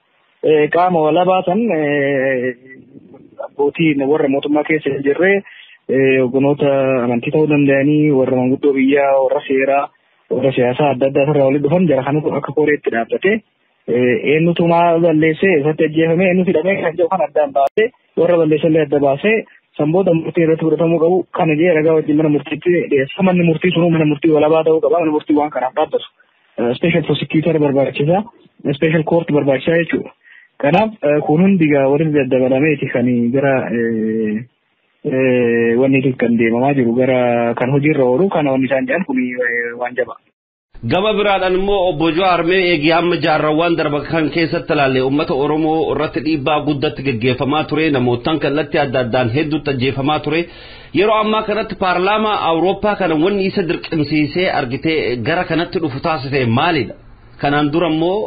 qaama walabaa san abbootii warra mootummaa keessa hin jirre, hogganoota amantii ta'uu danda'anii, warra manguddoo biyyaa, warra seeraa, warra siyaasaa adda addaa irraa walitti dhufan, jara kanatu akka koreetti dhaabbatee eenyutu maal balleessee, eessatti ajjeefame, eenyutu hidhamee kan jedhu kan addaan baasee, warra balleessallee adda baasee, sanboota murtii irratti fudhatamuu qabu kana jee ragaa wajjin mana murtiitti dhiyeessa. Manni murtii sunuu mana murtii walabaa ta'uu qaba. Mana murtii waan kanaaf dhaabbatu. Special prosecutor barbaachisaa, special court barbaachisaa jechuudha. Kanaaf kun hundi walitti daddabalameeti kan gara wanni kan deemamaa jiru, gara kan hojiirra oolu kana wanni isaan jedhan kun waan jabaa. Gama biraadhaan immoo obbo Jawaar, mee eegee amma jaarrawwan darba kan keessatti ilaalle uummata Oromoo irratti dhiibbaa guddatti gaggeeffamaa ture, namootaan kallattii adda addaan hedduutti ajjeefamaa ture. Yeroo ammaa kanatti paarlaamaa Awurooppaa kana wanni isa dirqamsiisee argitee gara kanatti dhufu taasise maalidha? Kanaan dura immoo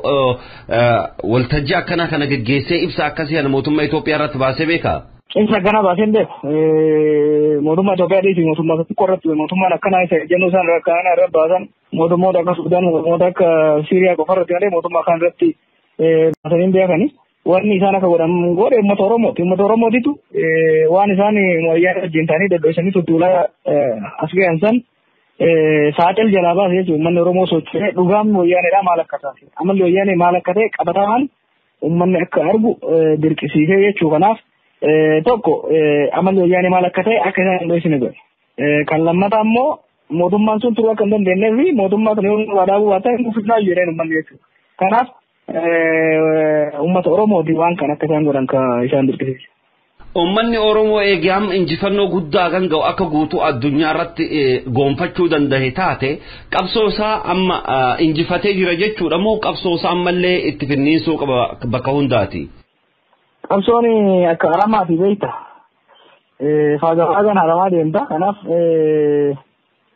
waltajjii akkanaa kana geggeessee ibsa akkasii kana mootummaa Itoophiyaa irratti baasee beekaa? Ibsa akkana baasee hin beeku. Mootummaa Itoophiyaa dhiisii mootummaa xiqqoo irratti mootummaan akkanaa isa ejjennoo isaan akkanaa irra baasan mootummoota akka Sudaan mootummoota akka Siiriyaa qofa irratti malee mootummaa kan irratti baasanii hin beekani. Wanni isaan akka godhan godhe uummata Oromooti. Uummata Oromootitu waan isaan wayyaa wajjin ta'anii doddoisanii tuttuulaa as gahan san saaxil jalaa baase jechuudha. Uummanni Oromoo socho'ee dhugaan wayyaaneedhaa maal akka taate amalli wayyaanee maal akka ta'e qabatamaan uummanni akka argu dirqisiisee jechuu kanaaf tokko amalli wayyaanee maal akka ta'e akka isaan hin dhoksine godhe. Kan lammataa immoo mootummaan sun turuu akka hin dandeenyee fi mootummaa sun yoo nurraa dhaabuu baatan hin kuffisnaa jedheen uummanni jechuudha. Kanaaf uummata Oromooti waan kan akka isaan godhan kan isaan dirqisiise. Uummanni Oromoo eegee amma injifannoo guddaa kan ga'u akka guutuu addunyaa irratti goonfachuu danda'e taate qabsoo isaa amma injifatee jira jechuudha moo qabsoo isaa ammallee itti finniinsuu qaba bakka hundaati? Qabsoon akka haramaati beekta. Faaga faagaan haramaa deemta. Kanaaf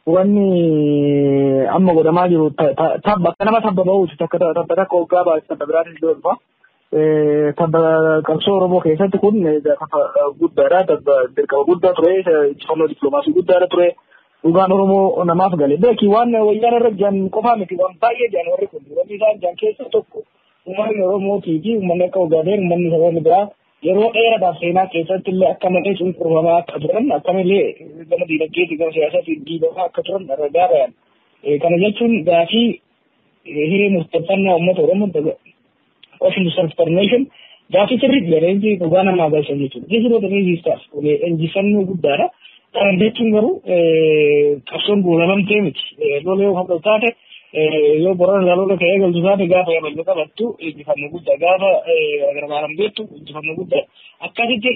wanni amma godhamaa jiru tabba akka nama tabba bahuuti takka tabba takka hoggaa baase tabba biraatis dhufa. Tabba qabsoo Oromoo keessatti kun tabba guddaadha. Tabba dirqama guddaa ture. Injifannoo dippiloomaasii guddaadha ture. Dhugaan Oromoo namaaf gale. Beeki waan wayyaan irra jiran qofaa miti waan baay'ee jiran warri kun. Wanni isaan jiran keessaa tokko uummanni Oromootii fi uummanni akka Ogaadeen uummanni saboonni biraa yeroo dheeraadhaaf seenaa keessatti illee akka malee cunqurfamaa akka turan akka malee gama diinagdeetii gama siyaasaatiin dhiibamaa akka turan ragaa bayan. Kana jechuun gaafii hiree murteeffannaa uummata Oromoo option to self determination gaafii sirriitti jedhee dhugaa namaa galchan jechuudha. This is what it is taas injifannoo guddaadha. Kana jechuun garuu qabsoon goolabamtee miti. Lola yoo qabdu taate yoo Borana lola ka'ee galtu taate gaafa yaballu qabattu injifannoo guddaa gaafa gargaaram beektu injifannoo guddaa akkasitti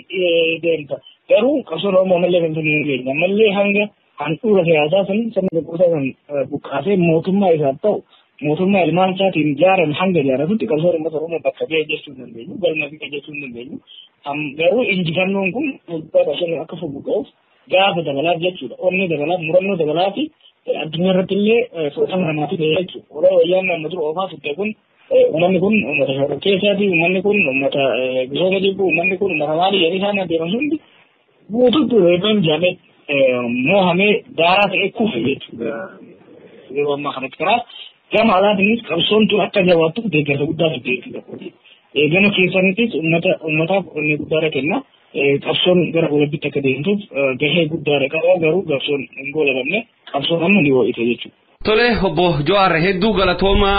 deemta. Garuu qabsoon Oromoo ammallee kan hin geenye ammallee hanga handhuura siyaasaa sun sirna buqqaasaa san buqqaasee mootummaa isaaf ta'u mootummaa ilmaan isaatiin ijaarame hanga ijaaratutti qabsoon uummata Oromoo bakka ga'e jechuu hin dandeenyu galma ga'e jechuu hin dandeenyu. Garuu injifannoon kun qabsoon akka fuguga'uuf gaafa dabalaaf jechuudha. Onnee dabalaaf murannoo dabalaaf addunyaa irratti illee fudhatama namaaf ta'e jechuudha. Warra wayyaan nama dura oofaa turte kun uummanni kun uummata shororkeessaati, uummanni kun uummata misooma jibbu, uummanni kun uummata maalii jedhanii isaan adeeman hundi guutuutti reefan jaalee moohamee daaraa ta'e kufe jechuudha. Yeroo ammaa kanatti kanaaf gama alaatiinis qabsoon tun akka jabaattuuf deeggarsa guddaa fidde jechuudha. Gama keessanittis uummata uummataaf onnee guddaadha kenna. Qabsoon gara goolabbiitti akka deemtuuf gahee guddaadha qaba garuu qabsoon hin goolabamne qabsoon amma ni ho'ite jechuudha. Tole obbo Jawaar hedduu galatooma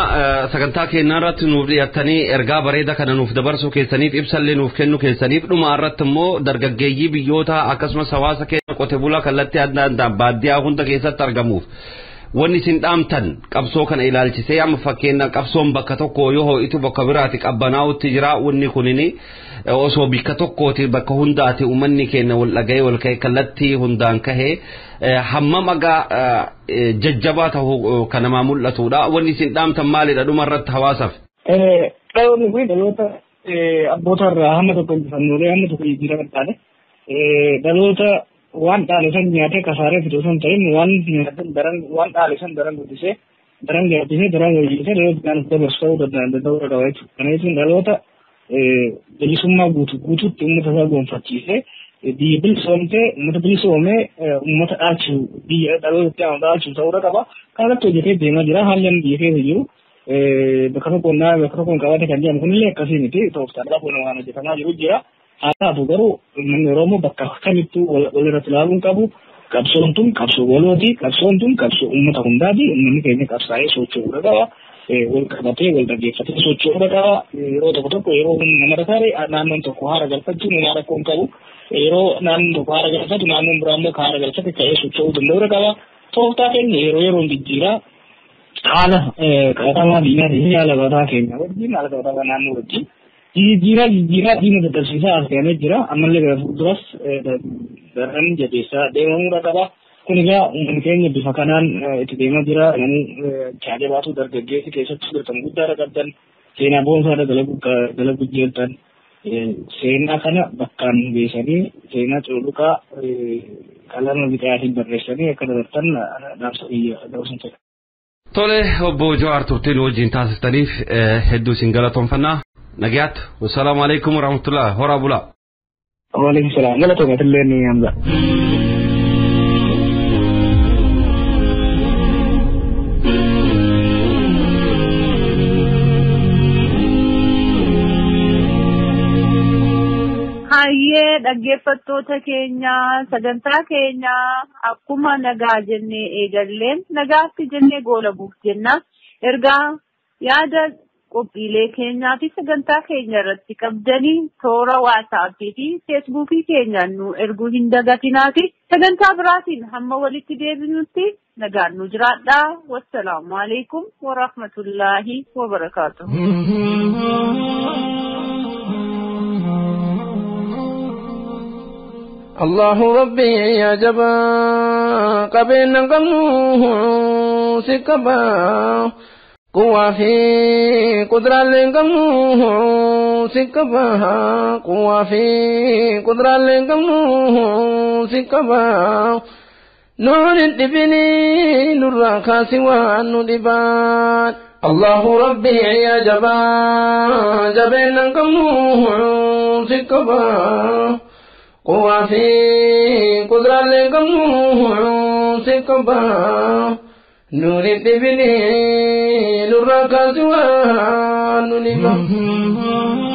sagantaa keenyaa irratti nuuf dhiyaatanii ergaa bareeda kana nuuf dabarsuu keessaniif ibsallee nuuf kennu keessaniif dhuma irratti immoo dargaggeeyyii biyyoota akkasumas hawaasa keenya qote bulaa kallattii adda addaan baadiyyaa hunda keessatti argamuuf wanni isin dhaamtan qabsoo kana ilaalchisee amma fakkeenya qabsoon bakka tokko yoo ho'itu bakka biraati qabbanaa'utti jira wanni kunini osoo bikka tokkooti bakka hundaati uummanni keenya wal dhaga'ee wal ka'e kallattii hundaan kahee hammam agaa jajjabaa ta'uu kan namaa mul'atudha wanni isin dhaamtan maalidha dhuma irratti hawaasaaf. Dhaloonni kun dhaloota abboota irraa hamma tokko injifannoolee hamma tokko jijjiirama dhaale dhaloota waan dhaale san nyaatee kasaaree fidu osoo hin ta'in waan nyaatan daran waan dhaale san daran guddisee daran gaabbisee daran hojjetee dhaloota kan dabarsu ta'uu danda'uu qaba jechuudha. Kana jechuun dhaloota bilisummaa guutuu guutuutti uummata isaa gonfachiisee biyya bilisoomtee uummata bilisoomee uummata dhaalchisu biyya dhaloota itti aanu dhaalchisu ta'uu qaba. Kana irratti hojjetee deemaa jira. Haalli amma biyya keessa jiru bakka tokkoon bakka tokkoon qabate kan jedhamu kunillee akkasii miti tooftaadhaaf waan hojjetamaa jiru jira. Haa taatu garuu uummanni Oromoo bakka kamittuu walirratti ilaaluu hin qabu. Qabsoon tun qabsoo walooti. Qabsoon tun qabsoo uummata hundaati. Uummanni keenya qabsaa'ee socho'uu qaba. Wal qabatee wal dhaggeeffatee socho'uu qaba. Yeroo tokko tokko yeroo nama tasaare naannoon tokko haara galfachuun homaa rakkoo hin qabu. Yeroo naannoon tokko haara galfatu naannoon biraa immoo haara galfate ka'ee socho'uu danda'uu qaba. Tooftaa keenya yeroo yeroon jijjiiraa haala qabatamaa biyyaa fi haala qabatamaa keenya wajjin haala qabatamaa naannoo wajjin jijjiiraa jijjiiraa diina dadhabsiisaa as ga'amee jira. Ammallee gara fuulduras daran jabeessaa deemamuudha qaba. Kun egaa uummanni keenya bifa kanaan itti deemaa jira. Namni jaajabaatu dargaggeessi keessattuu dirqama guddaadha qabdan. Seenaa boonsaadha dalagu jirtan. Seenaa kana bakkaan geessanii seenaa cululuqaa qalama bixaatiin barreessanii akka dabartan dhaamsa biyya dabarsan fedha. Tole obbo Jawaar turtiin wajjin taasistaniif hedduu isin galatoomfannaa. Nagayaatti. Wassalaamu alaikum warahmatullahi horaa bulaa. Waalaikum salaam. Galatoomatillee ni Hamza. Hayyee dhaggeeffattoota keenya sagantaa keenya akkuma nagaa jennee eegalleen nagaatti jennee goolabuuf jenna. Ergaa yaada qophiilee keenyaa fi sagantaa keenya irratti qabdanii toora waasaappii fi feesbuukii keenyaan nu erguu hin dagatinaati. Sagantaa biraatiin hamma walitti deebinutti nagaan nu jiraadhaa. Wassalaamu alaikum warahmatullaahi wabarakaatu. الله ربي يا جبا قبل قمنوه سكبا قوة في قدرة لقمنوه سكبا قوة في قدرة لقمنوه سكبا نور الدبني نور كاسوان ندبان الله ربي يا جبا جبل قمنوه سكبا قوة في قدرة لقمه سكبا نور الدبني نور كاسوان نبا.